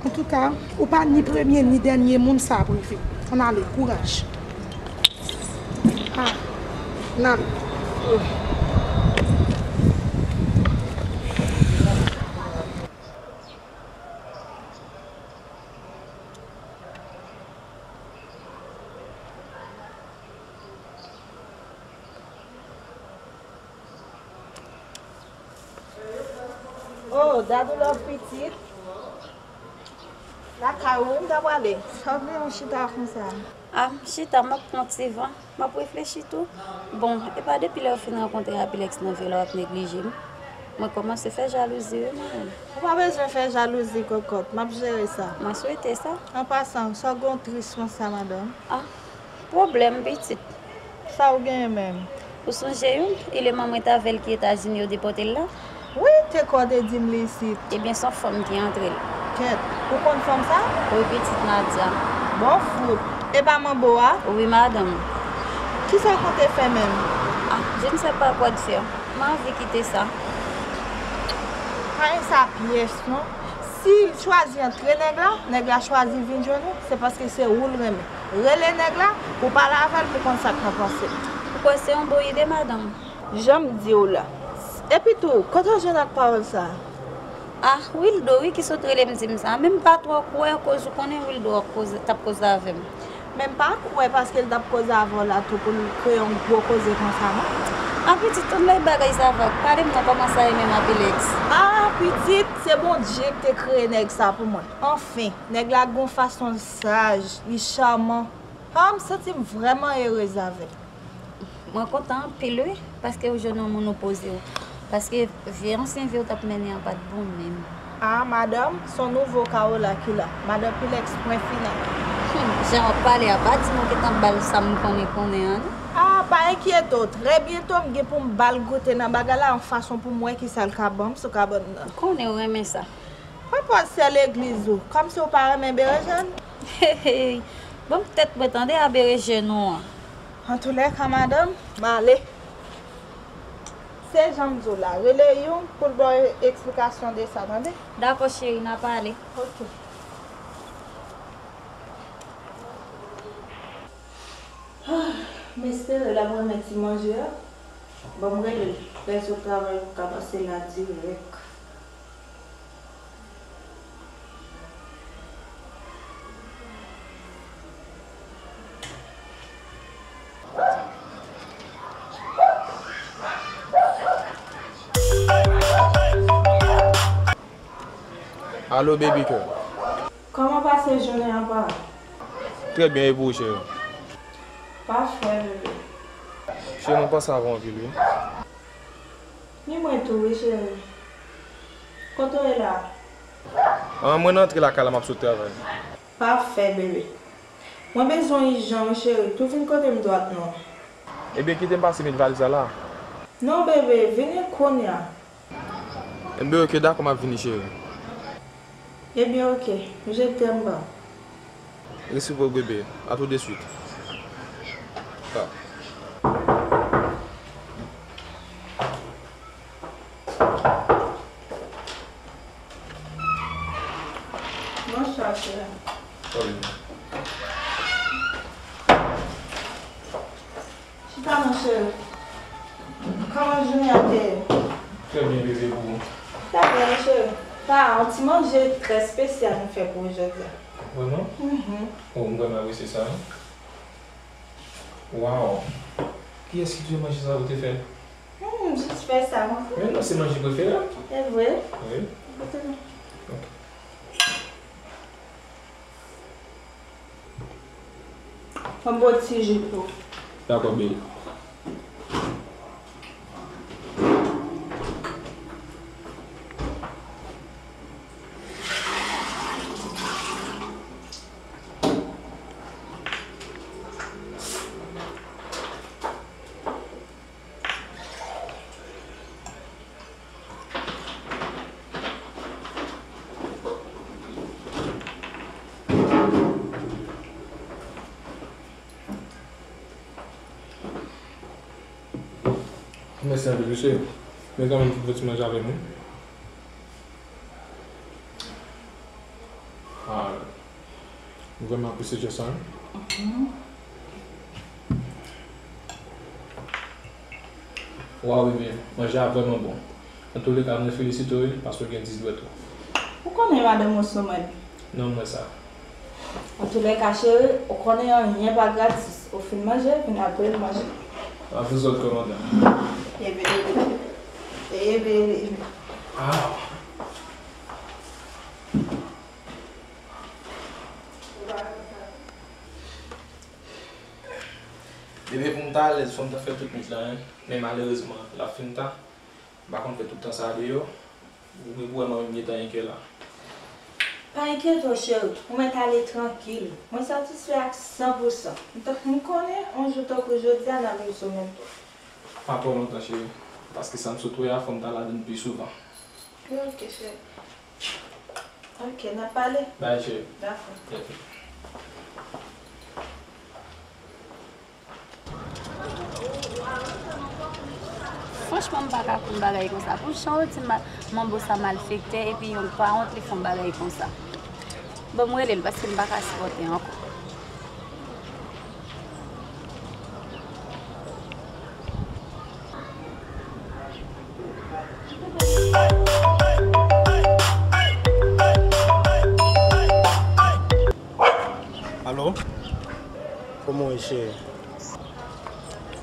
Antouka, ou pa ni premye ni dènye moun sa ap rive. Ann ale, kouraj. Ah, n ale. Oh, Dadou Love pitit. Lakay ou, m ta prale. Sa w gen yon chita konsa? A, m chita, m ap pran ti van. M ap reflechi tou. Bon, e pa depi lè w fin rankontre Apilex nan vi w la w ap neglije m. Mwen kòmanse fè jalouzi wi mwen menm. Ou pa bezwen fè jalouzi, kòkòt. M ap jere sa. Mwen swete sa. An pasan, sa w gen w tris konsa, madanm? A, pwoblèm pitit. Sa w genyen menm? Ou sonje youn, Ileman mwen t avè l ki Etazini yo depòte l la? Wi, te kò te di m li isit. Ebyen, se yon fanm ki antre l. Kèt, ou konn fanm sa? Wi, pitit Nadia. Bon fout. E pa manbo a? Wi, madanm. Kisa w konte fè menm? A, je ne sais pas quoi de faire. M anvi kite sa. Pa gen sa pyès, non. Si l chwazi antre nèg la, nèg la chwazi vin jwenn ou, se paske se ou l renmen. Rele nèg la, pou w pale avè l, pou w konn sa k nan panse l. Ou kwè se yon bon ide, madanm? Jan m di w la. Epi tou, kote w jwenn ak pawòl sa a? A, Wildo wi ki sot rele m di m sa, men m pa twò kwè akoz ou konnen Wildo ap koze, t ap koze avè m. Men m pa kwè paske l t ap koze avè w la tou pou l kreye yon gwo koze konsa non. A pitit, tann lè bagay sa vag, pale m non kòman sa ye menm Apilex? A pitit, se Bondye ki te kreye nèg sa pou mwen. Anfen, nèg la gon fason l saj, li chaman. A, m santi m vrèman erez avè l. Mwen kontan anpil wi, paske ou jwenn yon moun ou poze w. Paske vye ansyen vi w t ap mennen an pa t bon menm. A, madanm, se yon nouvo Kawola ki la. Madanm Pilex, pwen final. Hum, jan w ap pale a, pa di m ou gentan ba l sa m konnen konnen an non. A, pa enkyete w, trè byento m gen pou m ba l goute nan bagay la yon fason pou m wè kisa l ka ban m sou kabann nan. Konnen w renmen sa. Pran pòz sè legliz ou, kòmsi w pa renmen berejèn. Hey, hey, ban m tèt mwen tande a berejèn ou an. Antoulèka, madanm, m ale. Se jan m di w la, rele youn pou l ba w eksplikasyon de sa, tande? Dakò, cheri, n a pale. Ok. Ah, m espere l ap renmen ti manje a. Ban m rele l. Lè l sot travay, pou l ka pase la dirèk. Alo, baby girl. Kòman w pase jounen an, pa? Trè byen, e pou ou, cheri? Pafè, bebe. Cheri, mwen panse avè w anpil, wi. Ni mwen tou, wi, cheri. Kote w ye la? Ah, mwen nan antre lakay la, m ap sot travay. Pafè, bebe. Mwen bezwen w ijan, wi, cheri. Tou vin kote m dwatman. Ebyen, kite m pase met valiz la la. Non, bebe, vini kounye a. Enben, oke, dakò, m ap vini, cheri. Ebyen, oke. Je t'aime, ba. Resi pou bebe. A tout de suite. Ah. Bonswa, cheri. Salut. Chita, mon cheri. Kòman jounen an te ye? Trè byen, bebe, pou ou? Trè byen, mon cheri. Pa, yon ti manje trè espesyal m fè pou ou jodi a. Vrèman? Mhm. Oh, m vrèman apresye sa, wi. Wow! Kiyès ki te fè manje sa ou te fè? Hmm, jis fè sa, mon frè. Men non, se manje prefere m. E vre? Wi. Goute non. Ok. Fè m bo ti ji pou. Dakò, baby. Mèsi anpil, mesye. Men kanmenm, fè ti manje avè m, wi. Ah, m vrèman apresye jès sa, wi. Mhm. Waw, bebe, manje a vrèman bon. Antouleka, mwen felisite w, wi, paske w gen dis dwèt ou. Ou konnen madanm ou sou mwen. Non, mwen sa. Antouleka, cheri, ou konnen anyen pa gratis. Ou fin manje, vin apre m manje. A vous autres, commandant. Ebe, ebe. Ebe, ebe. Ah. Bebe, pou m ta alèz, fò m ta fè tout nwit la, wi. Men malerezman, l ap fin ta. M pa konn fè tout tan sa a deyò. Ou menm, ou wè mwen menm gentan enkyè la. Pa enkyete w, cheri. Ou mèt ale trankil. Mwen satisfè ak san pou san. M t-, m konnen yon jou tankou jodi a n ap viv sou menm twò. Pa twò lontan, cheri. Paske sa m sot wè a, fò m ta ladann pi souvan. Wi, oke, cheri. Oke, n ap pale. Bay, cheri. Dakò. Oke. Franchman, m pa ka konn bagay konsa. Pou jan w di m, manbo sa malfektè, epi yon pawont li fè yon bagay konsa. Bon, m rele l paske m pa ka sipòte ankò. Alo? Kòman w ye, cheri?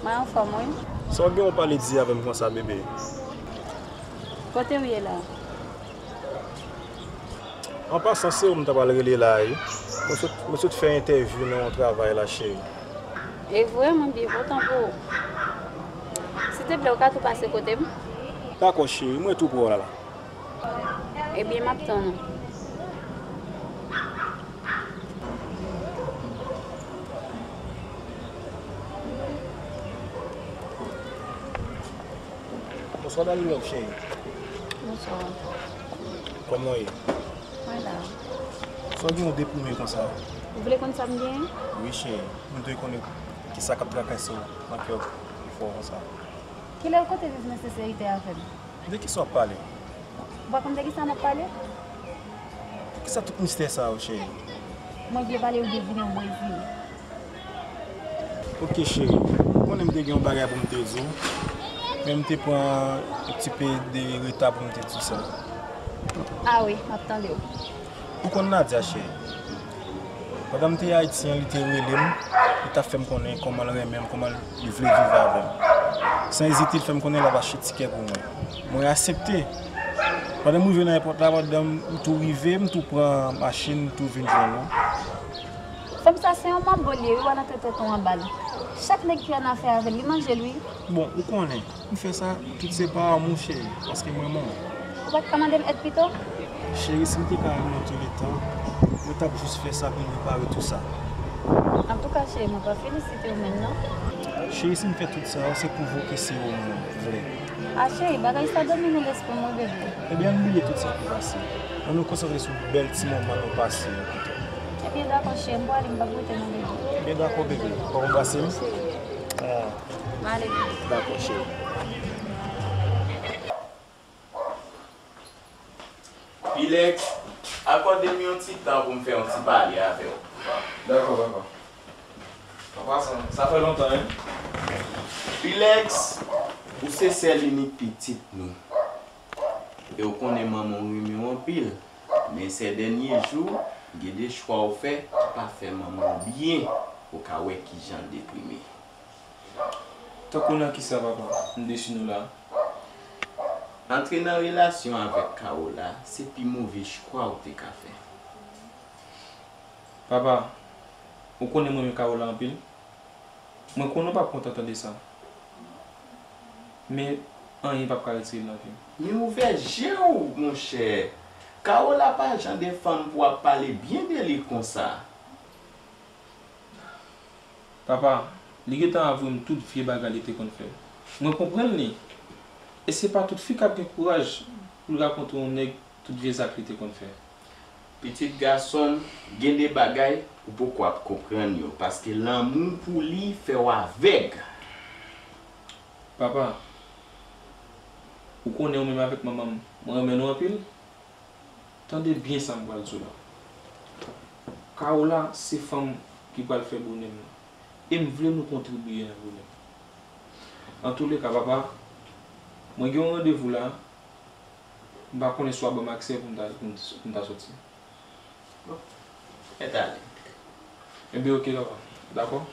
Mwen anfòm, wi. Sa w gen w pale di avè m konsa, bebe? Kote w ye la? An pasan, se ou m ta pral rele la, wi. Mwen sot, mwen sot fè entèvyou nan yon travay la, cheri. E vre, mwen byen kontan pou ou. Silteplè, ou ka tou pase kote m? Dakò, cheri, mwen tou pre w la, la. Ebyen, m ap tann ou. Bonswa, darling love, cheri. Bonswa. Kòman w ye? Mwen la. Sa w gen w deprime konsa? Ou vle konn sa m genyen? Wi, cheri. Mwen dwe konnen kisa k ap trakase w nan kè w pou fè w konsa. Kilè w konte viv nan senserite avè m? De kisa w ap pale? Ou pa konn de kisa m ap pale? Poukisa tout mistè sa yo, cheri? Mwen vle pale w de vini w bwè vini. Oke, cheri. Ou konnen m te gen yon bagay pou m te di w, men m te pran yon ti pe de reta pou m te di w sa. A wi, m ap tande w. Ou konn Nadia, cheri. Pandan m te Ayiti an, li te rele m, li t ap fè m konnen kòman l renmen m, kòman li vle viv avè m. San ezite, li fè m konnen l ap achte tikè pou mwen. Mwen aksepte. Pandan m rive nan èpòt la, pandan m tou rive, m tou pran machin, m tou vin jwenn ou. Fanm sa se yon manbo li ye, wi, w al antre tèt ou anba l. Chak nèg ki annafè avè l, li manje l, wi. Bon, ou konnen, m fè sa, tout se pa amou, cheri, paske m renmen w. Ou pa t ka mande m èd pito? Cheri, si m te ka renmen w touletan, mwen t ap jis fè sa pou m repare tout sa. Antouka, cheri, mwen pa felisite w menm, non. Cheri, si m fè tout sa, se pwouve w ke se ou mwen vle. A, cheri, bagay sa domine lespri m, wi, bebe. Ebyen, ann bliye tout sa ki pase. Ann nou konsantre sou bèl ti moman nou pase yo pito. Ebyen, dakò, cheri, m pwale, m p ap rete non, bebe. Ebyen, dakò, bebe. Fò w anbrase m? Cheri. Ah. M ale, bebe. Dakò, cheri. Pilex, akòde m yon ti tan pou m fè yon ti pale avè w. Dakò, papa. Papa, sa, sa fè lontan, wi. Pilex, ou se sèl inik pitit nou. E w konnen manman w renmen w anpil. Men sè dènye jou, gen de chwa w fè ki pa fè manman w byen. Ou ka wè kijan l deprime. Tankou nan kisa, papa? M desi nou la. Antre nan relasyon avèk Carola, se pi move chwa w te ka fè. Papa, ou konnen m renmen Carola anpil. Mwen konnen w p ap kontan tande sa. Men, anyen p ap ka retire l nan vi m. Men ouvè je w, monchè. Carola pa jan de fanm pou w ap pale byen de li konsa. Papa, li gentan avwe m tout vye bagay li te konn fè. Mwen konprann li. E se pa tout fi k ap gen kouraj pou l rakonte yon nèg tout vye zak li te konn fè. Pitit gason m, gen de bagay ou poko ap konprann yo, paske lanmou pou li fè w avèg. Papa, ou konnen ou menm avèk manman m, mwen renmen nou anpil. Tande byen sa m pral di w la. Carola se fanm ki pral fè bonè m nan. E m vle nou kontribiye nan bonè m. Antouleka, papa, mwen gen yon randevou la. M pa konnen si w ap ban m aksè pou m ta, pou m, pou m ta soti. Bon, mèt ale. Ebyen, oke, papa. Dakò.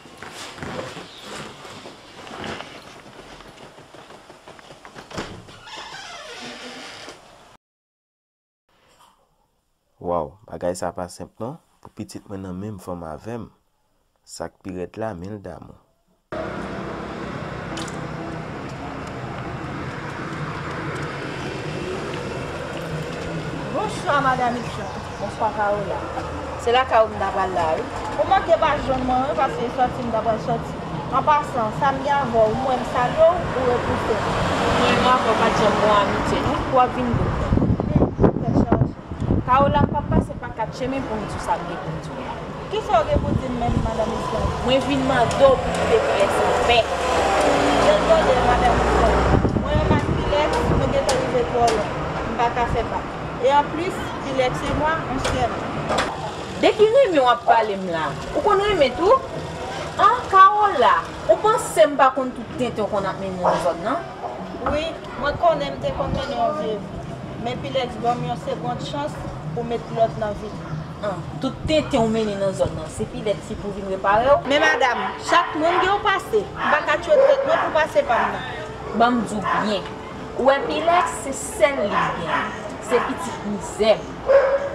Waw, bagay sa pa senp non, pou pitit mwen nan menm fanm avè m. Sa k pi rèd la, men l damou. Bonswa, madanm Ibson. Bonswa, Kaola. Se lakay ou m ta pral la, wi. Ou manke pa jwenn mwen, wi, paske sòti m ta pral sòti. An pasan, sa m gen avè w, m wè m salye w, ou repouse m. Mwen menm avè w pa t janm bon amitye, non, pou w ap vin di m. Hmm, tèt chaje. Kaola, m p ap pase pa kat chemen pou m di w sa m gen pou m di w la. Kisa w gen pou di m menm, madanm Ibson? Mwen vin mande w pou kite Pilex anpè. Dezole, madanm Ibson. Mwen menm ak Pilex, nou gentan rive twò lwen. M pa ka fè pa. E anplis, Pilex e mwa, on sèl. De ki renmen w ap pale m la? Ou konn renmen tou? An, Kaola, ou panse m pa konn tout tenten w konn ap mennen nan zòn nan? Wi, mwen konnen m te konn mennen yon vye vi. Men Pilex ban m yon segond chans pou met lòd nan vi m. An, tout tenten w mennen nan zòn nan, se Pilex ki pou vin repare w? Men madanm, chak moun gen yon pase. M pa ka tchwe tèt mwen pou pase pa m nan. Ban m di w byen. Ou wè Pilex, se sèl li m genyen. Se pitit mizè m.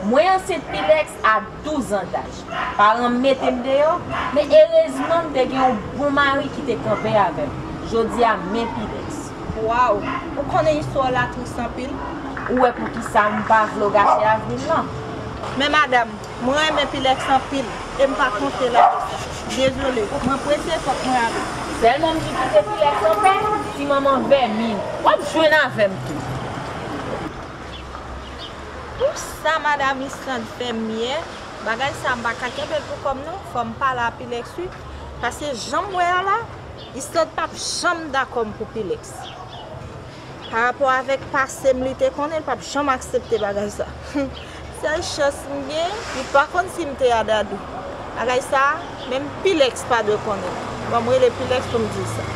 Mwen ansent Pilex a douz an daj. Paran m mete m deyò, men erezman m te gen yon bon mari ki te kanpe avè m. Jodi a, men Pilex. Waw, ou konnen istwa w la tris anpil. Ou wè poukisa m pa vle w gache avni m nan. Men madanm, mwen renmen Pilex anpil, e m pa konte lage sa. Dezole, mwen prese, fòk mwen ale. Sèlman m di kite Pilex anpè, ti manman vèmin. W ap jwenn avè m tou. Pou sa madanm Island fè m yè, bagay sa m pa ka kenbe l pou kò m non, fò m pale a Pilex wi. Paske jan m wè a la, Island p ap janm dakò m pou Pilex. Pa rapò avèk pase m li te konnen, li p ap janm aksepte bagay sa. Sèl chans m gen, li pa konn si m te a Dadou. Bagay sa, menm Pilex pa dwe konnen. Ban m rele Pilex pou m di l sa.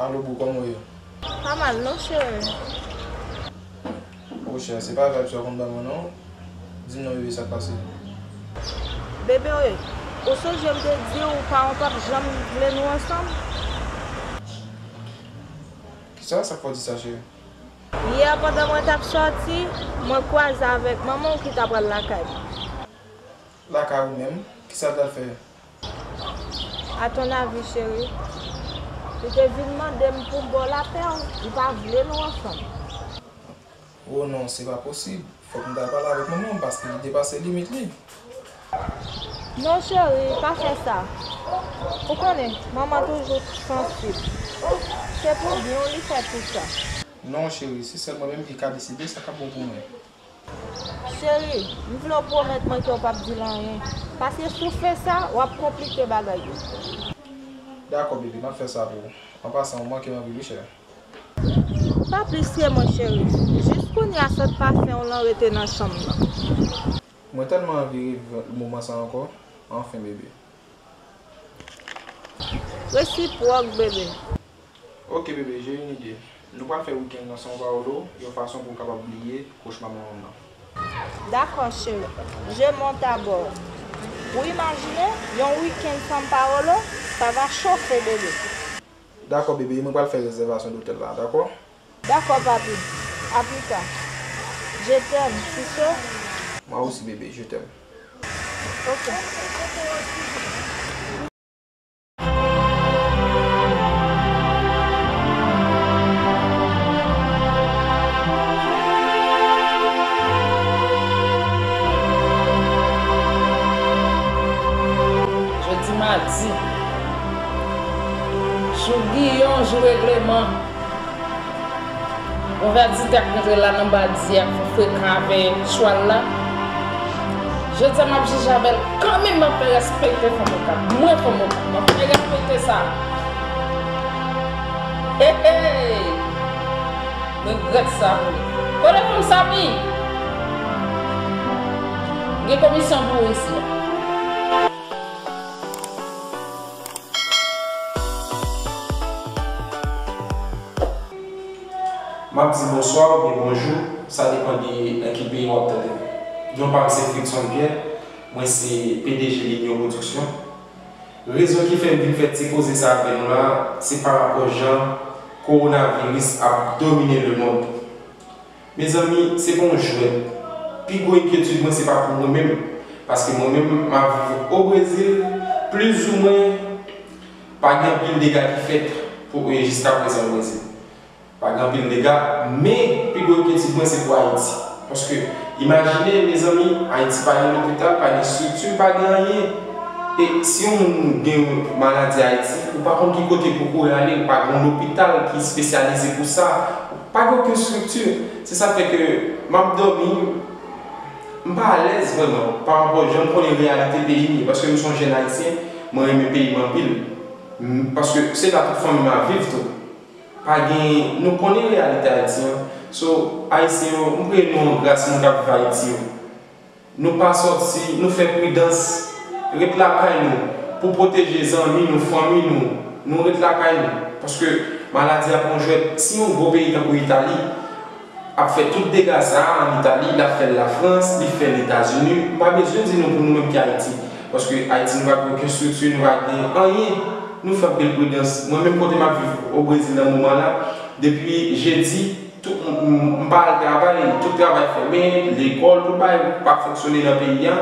Alo boo, kòman w ye? Pa mal non cheri. O chè, se pa vibe sa w konn ban mwen non. Di m non bebe, sa k pase? Bebe, ou sonje m te di w paran w p ap janm vle nou ansanm? Kisa? Sa k fè w di sa cheri? Yè pandan mwen t ap sòti, mwen kwaze avèk manman w ki t ap pral lakay mwen. Lakay ou menm? Kisa l t al fè? A ton avi cheri, li te vin mande m pou m ba w lapè w, li pa vle nou ansanm. O non, se pa posib. Fòk m ta pale avèk manman m paske li depase limit li. Non cheri, pa fè sa. Ou konnen, manman toujou sansib. Se pou byen w li fè tout sa. Non cheri, se sèl mwen menm ki ka deside sa k ap bon pou mwen. Cheri, m vle w pwomèt mwen ke w p ap di l anyen. Paske si w fè sa, w ap konplike bagay yo. Dakò bebe, m ap fè sa pou ou. An pasan, ou manke m anpil wi chè. Pa plis ke mwen cheri. Jis kounye a sant pafen w lan rete nan chanm nan. Mwen tèlman anvi reviv moman sa ankò. Anfen bebe. Resipwòk bebe. Ok bebe, j'ai une idée. Nou pral fè wikenn nan São Paulo yon fason pou w kapab bliye kochma manman m nan. Dakò cheri, je monte à bord. Ou imajine yon wikenn São Paulo, ça va chauffer bebe. Dakò bebe, e mwen pral fè rezèvasyon lotèl la, dakò? Dakò papi, à plus tard. Je t'aime, tu sais. Moi aussi bebe, je t'aime. Ok. Jodi madi, jou Giyon, jou regleman. Gon vèditè k rantre la nan badi a, ki frekan avè chwal la. Jodi a m ap jije avè l kanmenm, m ap fè respekte fanm okap. Mwen fanm okap, m ap fè respekte sa. Hey, hey! M regrèt sa. Kote fanm Samy? Gen komisyon pou ou isi a. M ap di bonswa oubyen bonjou, sa depann de nan ki peyi w ap tande m. Non pa m se Frickson Pierre, mwen se P D G Linyon Production. Rezon ki fè m vin fè ti koze sa avè nou la, se parapò jan kowonaviris ap domine lemonn. Mezanmi, se pa yon jwèt. Pi gwo enkyetid mwen, se pa pou mwen menm. Paske mwen menm, m ap viv o Brezil, plizoumwen, pa gen anpil dega ki fèt. pou, e, jiskaprezan, mwen di. Pa gen anpil dega, men pi gwo enkyetid mwen se pou Ayiti. Paske, imajine, mezanmi, Ayiti pa gen lopital, pa gen estrikti, pa gen anyen. E si yon moun gen maladi Ayiti, ou pa konn ki kote pou kouri ale, ou pa gen yon lopital ki espesyalize pou sa, ou pa gen okenn estrikti. Se sa fè ke m ap dòmi, m pa alèz vrèman, pa rapò jan m konnen reyalite peyi m ye, paske m se yon jèn ayisyen, mwen renmen peyi m anpil. M, paske se la tout fanmi m ap viv tou. Pa gen, nou konnen reyalite Ayiti an. So, Ayisyen yo, m priye nou an gras, moun k ap viv Ayiti yo. Nou pa sòti, nou fè pridans, ret lakay nou, pou pwoteje zanmi nou, fanmi nou, nou ret lakay nou. Paske maladi a pa yon jwèt, si yon gwo peyi tankou Itali ap fè tout dega sa a an Itali, l ap fè l Lafrans, li fè l Etazini, m pa bezwen di nou pou nou menm ki Ayiti. Paske Ayiti nou pa gen okenn estrikti, nou pa gen anyen. Nou fè anpil pridans. Mwen menm kote m ap viv o Brezil nan moman la, depi jedi, tout, m, m, m pa al travay, tout travay fèmen, lekòl, tout bagay pa fonksyone nan peyi a.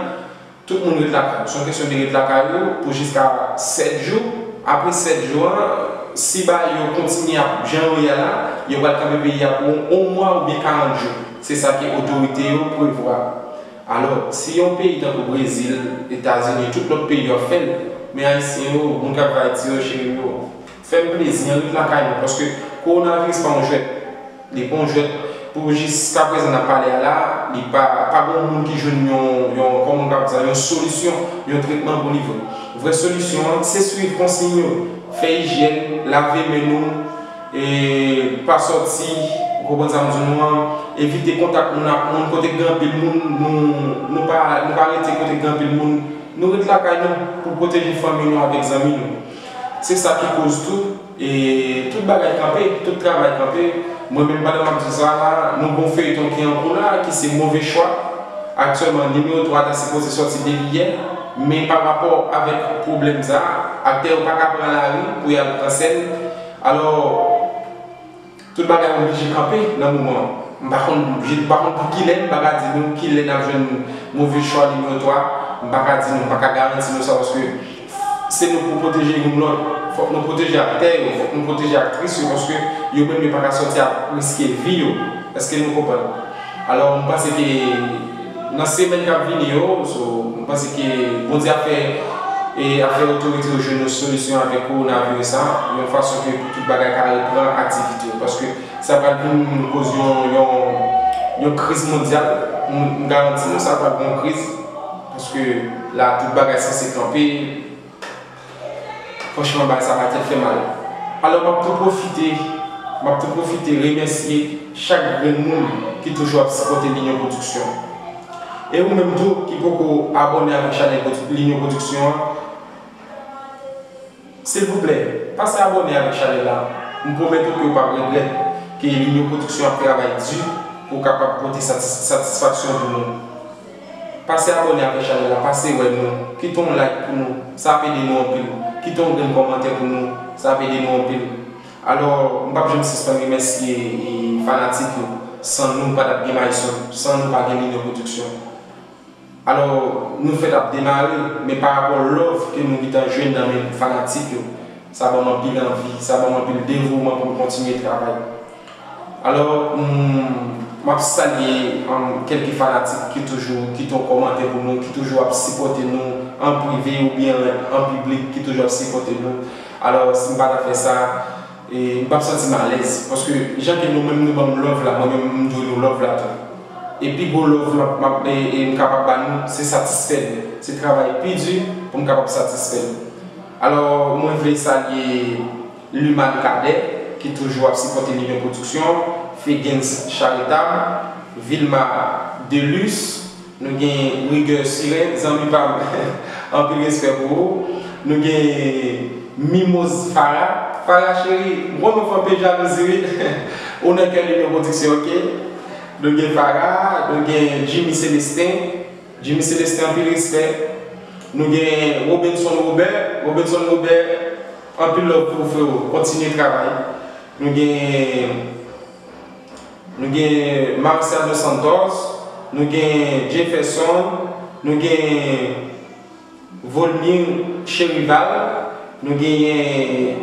Tout moun ret lakay yo. Se yon kesyon de ret lakay yo pou jiska sèt jou. Apre sèt jou an, si bagay yo kontinye ap jan yo ye a la, yo pral kanpe peyi a pou yon mwa oubyen karant jou. Se sa ke otorite yo prevwa. Alò, si yon peyi tankou Brezil, Etazini, tout lòt peyi yo ap fè l, men Ayisyen yo, moun k ap viv Ayiti yo, cheri m yo, fè m plezi, ann ret lakay nou, paske kowonaviris pa yon jwèt. Li pa yon jwèt. Pou jiskaprezan n ap pale a la, li pa, pa gen yon moun ki jwenn yon, yon, kòman m ka di sa, yon solisyon, yon tretman pou li vre. Vrè solisyon an, se swiv konsiy yo, fè ijyèn, lave men nou, e pa sòti, ou konprann sa m di nou an, evite kontak moun ak moun, kote k gen anpil moun, nou, nou pa, nou pa rete kote k gen anpil moun, nou ret lakay nou pou pwoteje fanmi nou avèk zanmi nou. Se sa ki koz tou, e tout bagay kanpe, tout travay kanpe. Mwen menm, pandan m ap di sa la, nou gen yon feyton ki an kou la, ki se Move Chwa. Aktyèlman, nimewo twa ta sipoze sòti depi yè, men pa rapò avèk pwoblèm sa a, aktè yo pa ka pran lari pou y al pran sèn. Alò, tout bagay oblije kanpe nan moman an. M pa konn, m pa konn pou kilè, m pa ka di nou kilè n ap jwenn Move Chwa nimewo twa. M pa ka di nou, m pa ka garanti nou sa, paske se nou pou pwoteje youn lòt. Fòk nou pwoteje aktè yo, fòk nou pwoteje aktris yo, paske yo menm yo pa ka sòti ap riske vi yo. Èske nou konprann? Alò, m panse ke nan semèn k ap vini yo, so, m panse ke Bondye ap fè, e, ap fè otorite yo jwenn yon solisyon avèk kowonaviris la, yon fason ke pou tout bagay ka reprann aktivite yo. Paske sa pral vin koz yon, yon, yon kriz mondyal. M, m garanti nou, sa pral gen yon kriz. Paske la, tout bagay sanse kanpe. Franchman, bagay sa pa t fè mal. Alò, m ap tou pwofite, m ap tou pwofite remèsye chak grenn moun ki toujou ap sipòte Linyon Pwodiksyon. E ou menm tou ki poko abòne avèk chanèl Pwodi-, Linyon Pwodiksyon an, silvouplè, pase abòne avèk chanèl la. M pwomèt ou ke w p ap regrèt, ke Linyon Pwodiksyon ap travay di pou w kapab pote satis-, satisfaksyon pou nou. Pase abòne avèk chanèl la, pase wè nou, kite yon like pou nou, sa ap ede nou anpil. Kite yon grenn kòmantè pou nou, sa ap ede nou anpil. Alò, m p ap janm sispann remèsye, e, fanatik yo. San nou, pa t ap gen Mayson, san nou, pa gen Linyon Pwodiksyon. Alò, nou fèk ap demare, men pa rapò love ke nou gentan jwenn nan men fanatik yo, sa ban m anpil anvi, sa ban m anpil devouman pou m kontinye travay. Alò, m, m ap salye, um, kèlke fanatik ki toujou kite yon kòmantè pou nou, ki toujou ap sipòte nou an prive oubyen an piblik, ki toujou ap sipòte nou. Alò, si m pa ta fè sa, e, m p ap santi m alèz. Paske jan ke nou menm nou ban m love la, mwen menm m dwe nou love la tou. E pi gwo love m ap, m ap, e, e, m kapab ba nou, se satisfè nou. Se travay pi di pou m kapab satisfè nou. Alò, mwen vle salye Luman Cadet, ki toujou ap sipòte Linyon Pwodiksyon, Fegens Charitab, Vilma Delus, nou gen Rigueur Siren, zanmi pa m, anpil respè pou ou. Nou gen Mimoz Farah. Farah cheri, m konnen w fè anpil jalouzi, wi. Ou nan kè Linyon Pwodiksyon, oke? Nou gen Farah, nou gen Jimmy Celestin. Jimmy Celestin, anpil respè. Nou gen Robenson Robert. Robenson Robert, anpil love pou ou, freo. Kontinye travay. Nou gen, nou gen Marcia dos Santos. Nou gen Jefferson. Nou gen Volmir Cherival. Nou genyen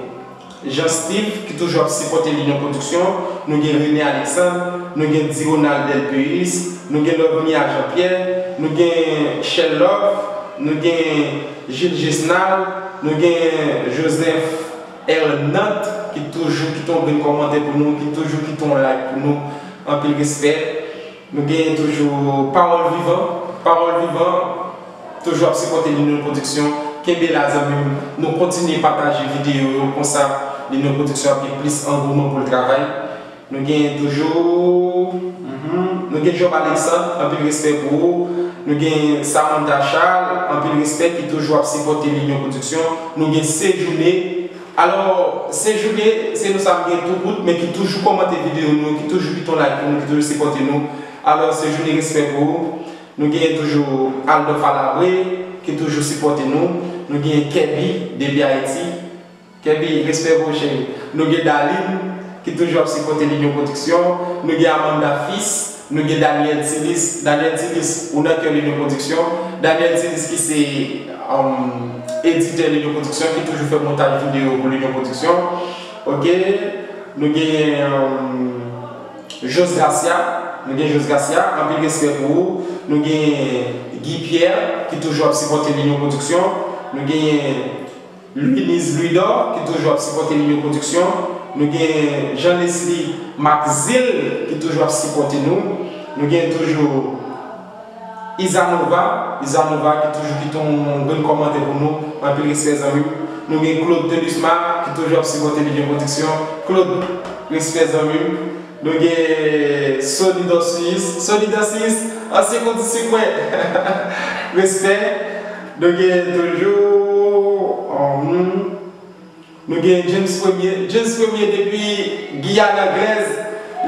Jean Steve, ki toujou ap sipòte Linyon Production, nou gen René Alexandre, nou gen Dironald Delpeuis, nou gen Lovnia Jean Pierre, nou gen Shell Love, nou gen Gilles Gesnal, nou gen Joseph Hernand, ki toujou kite yon grenn kòmantè pou nou, ki toujou kite yon like pou nou. Anpil respè. Nou gen toujou Pawòl Vivan. Pawòl Vivan toujou ap sipòte Linyon Production. Kenbe la, zanmi m. Nou kontinye pataje videyo yo, konsa Linyon Production ap gen plis angouman pou l travay. Nou gen toujou, mhm, nou gen Job Alexandre, anpil respè pou ou. Nou gen Samantha Charles, anpil respè, ki toujou ap sipòte Linyon Production. Nou gen Sejoune. Alò, Sejoune, se nou sa m gen tou kout, men ki toujou kòmante videyo nou, ki toujou kite yon like pou nou, ki toujou sipòte nou. Alò, Sejoune, respè pou ou. Nou gen toujou Aldor Falabre, ki toujou sipòte nou. Nou gen Kèbi, depi Ayiti. Kèbi, respè pou ou, cheri. Nou gen Daline, ki toujou ap sipòte Linyon Production. Nou gen Amanda Fils, nou gen Daniel Tilis. Daniel Tilis, ou nan kè Linyon Production. Daniel Tilis ki se, um, editè Linyon Production, ki toujou fè montaj videyo pou Linyon Production. Ok. Nou gen, um, Jos Garcia. Nou gen Jos Garcia, anpil respè pou ou. Nou gen Guy Pierre, ki toujou ap sipòte Linyon Production. Nou gen Louinise Louidor, ki toujou ap sipòte Linyon Production. Nou gen Jean Leslie Maxil, ki toujou ap sipòte nou. Nou gen toujou Izanova, Izanova ki toujou kite yon grenn kòmantè pou nou. Anpil respè, zanmi m. Nou gen Claude Delusma, ki toujou ap sipòte Linyon Production. Claude, respè, zanmi m. Nou gen Sony Dorcius. Sony Dorcius, ansyen kondisip mwen. Respè. Nou gen toujou, um, nou gen James Premier. James Premier depi Giyàn Anglèz,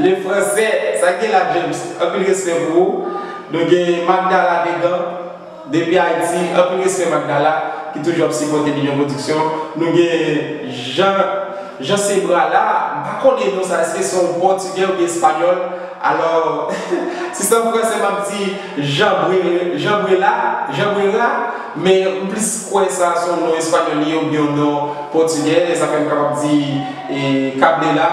le français. Sa gen la, James? Anpil respè pou ou. Nou gen Magdala Degan. Depi Ayiti, anpil respè Magdala, ki toujou ap sipòte Linyon Production. Nou gen Jean, Jean Sebra la, m pa konnen non sa, èske se yon pòtigè oubyen espanyòl? Alò, si se an fransè, m ap di Jean Bre-, Jean Brela, Jean Brera, men m plis kwè sa se yon non espanyòl li ye oubyen yon non pòtigè, e sa fè m kapab di, e, Cablela.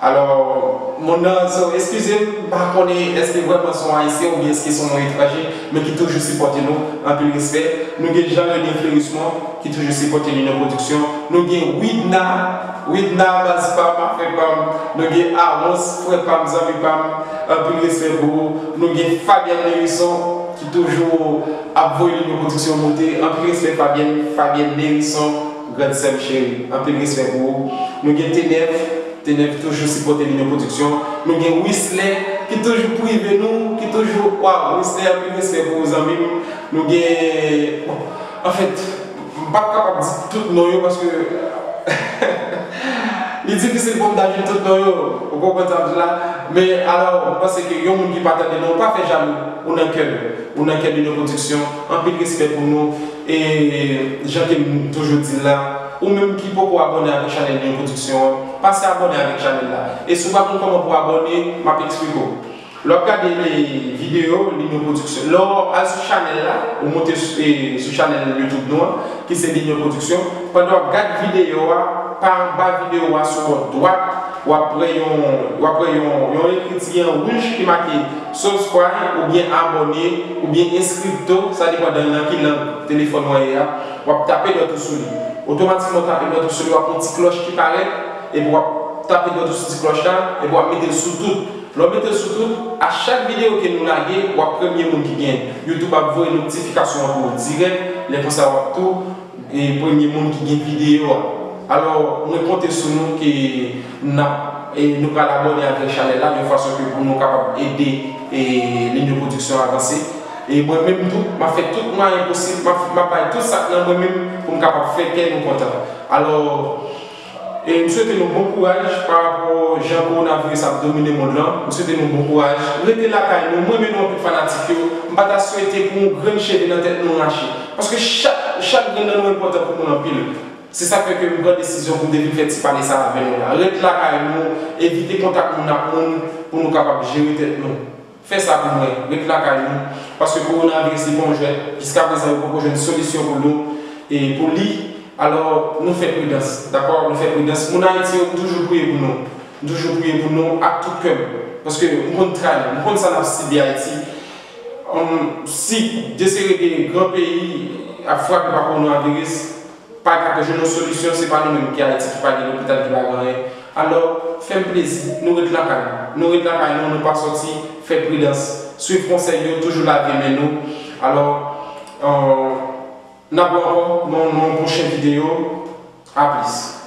Alò, moun nan, so, eskize m, m pa konnen èske vrèman se yon Ayisyen oubyen èske se yon etranje, men ki toujou sipòte nou, anpil respè. Nou gen Jean René Fleurismond, ki toujou sipòte Linyon Production. Nou gen Widna, Widna, baz pa m, afè pa m. Nou gen Amos, frè pa m, zanmi pa m, anpil respè pou ou. Nou gen Fabienne Nerisson, ki toujou ap voye Linyon Production monte, anpil respè Fabienne, Fabienne Nerisson, grann sè m cheri, anpil respè pou ou. Nou gen T nèf, T nèf toujou sipòte Linyon Production. Nou gen Wisley, ki toujou prive nou, ki toujou, waw, Wisley, anpil respè pou ou, zanmi m. Nou gen, bon, anfèt, m p ap kapab di tout non yo, paske li difisil pou m ta jwenn tout non yo, ou konprann sa m di la. Men, alò, m panse ke yon moun ki pa tande non, pa fè jalou, ou nan kè l, ou nan kè Linyon Production. Anpil respè pou nou. E jan ke m toujou di l la, ou menm ki poko abòne avèk chanèl Linyon Production an, pase abòne avèk chanèl la. E si w pa konn kòman pou w abòne, m ap eksplike w. Lè w ap gade videyo Linyon Production, lè w al sou chanèl la, ou monte sou, e, sou chanèl YouTube nou an, ki se Linyon Production, pandan w ap gade videyo a, pa anba videyo a sou bò dwat, w ap wè yon, w ap wè yon, yon ekriti an wouj ki make subscribe oubyen abòne oubyen inscripto, sa depandan nan ki lang telefòn ou an ye a. W ap tape dwèt ou sou li. Otomatikman w tape dwèt ou sou li, w ap wè yon ti klòch ki parèt, epi w ap tape dwèt ou sou ti klòch la, epi w ap mete l sou tout. Lè w mete l sou tout, a chak videyo ke nou lage, w ap premye moun ki gen. YouTube ap voye notifikasyon an pou ou dirèk, lè konsa w ap tou e premye moun ki gen videyo a. Alò, mwen konte sou nou ke n ap, e nou pral abòne avèk chanèl la, yon fason ke pou nou kapab ede, e, Linyon Production avanse. E mwen menm tou, m ap fè tout mwayen posib, m ap, m ap bay tout sa k nan mwen menm pou m kapab fè kè nou kontan. Alò, e m swete nou bon kouraj pa rapò jan kowonaviris ap domine mond lan. M swete nou bon kouraj. Rete lakay nou. M renmen nou anpil fanatik yo. M pa ta swete pou yon grenn cheve nan tèt nou rache. Paske chak, chak grenn nan nou enpòtan pou moun anpil. Se sa k fè ke m pran desizyon pou m te vin fè ti pale sa avè nou la. Ret lakay nou, evite kontak moun ak moun pou nou kapab jere tèt nou. Fè sa pou mwen, ret lakay nou. Paske kowonaviris li pa yon jwèt. Jiskaprezan yo poko jwenn solisyon pou nou, e pou li. Alò, nou fè pridans, dakò? Nou fè pridans. Moun Ayiti yo, m toujou priye pou nou. M toujou priye pou nou ak tout kè m. Paske m konn tray, m konn sa n ap sibi Ayiti. Hum, si de seri de gran peyi ap frape pa kowonaviris, pa ka jwenn yon solisyon, se pa nou menm ki Ayiti ki pa gen lopital, ki pa gen anyen. Alò, fè m plezi, nou ret lakay nou. Nou ret lakay nou, nou pa sòti, fè pridans. Swiv konsèy yo, toujou lave men nou. Alò, euh, n ap wè ankò nan yon pwochen videyo. A plis.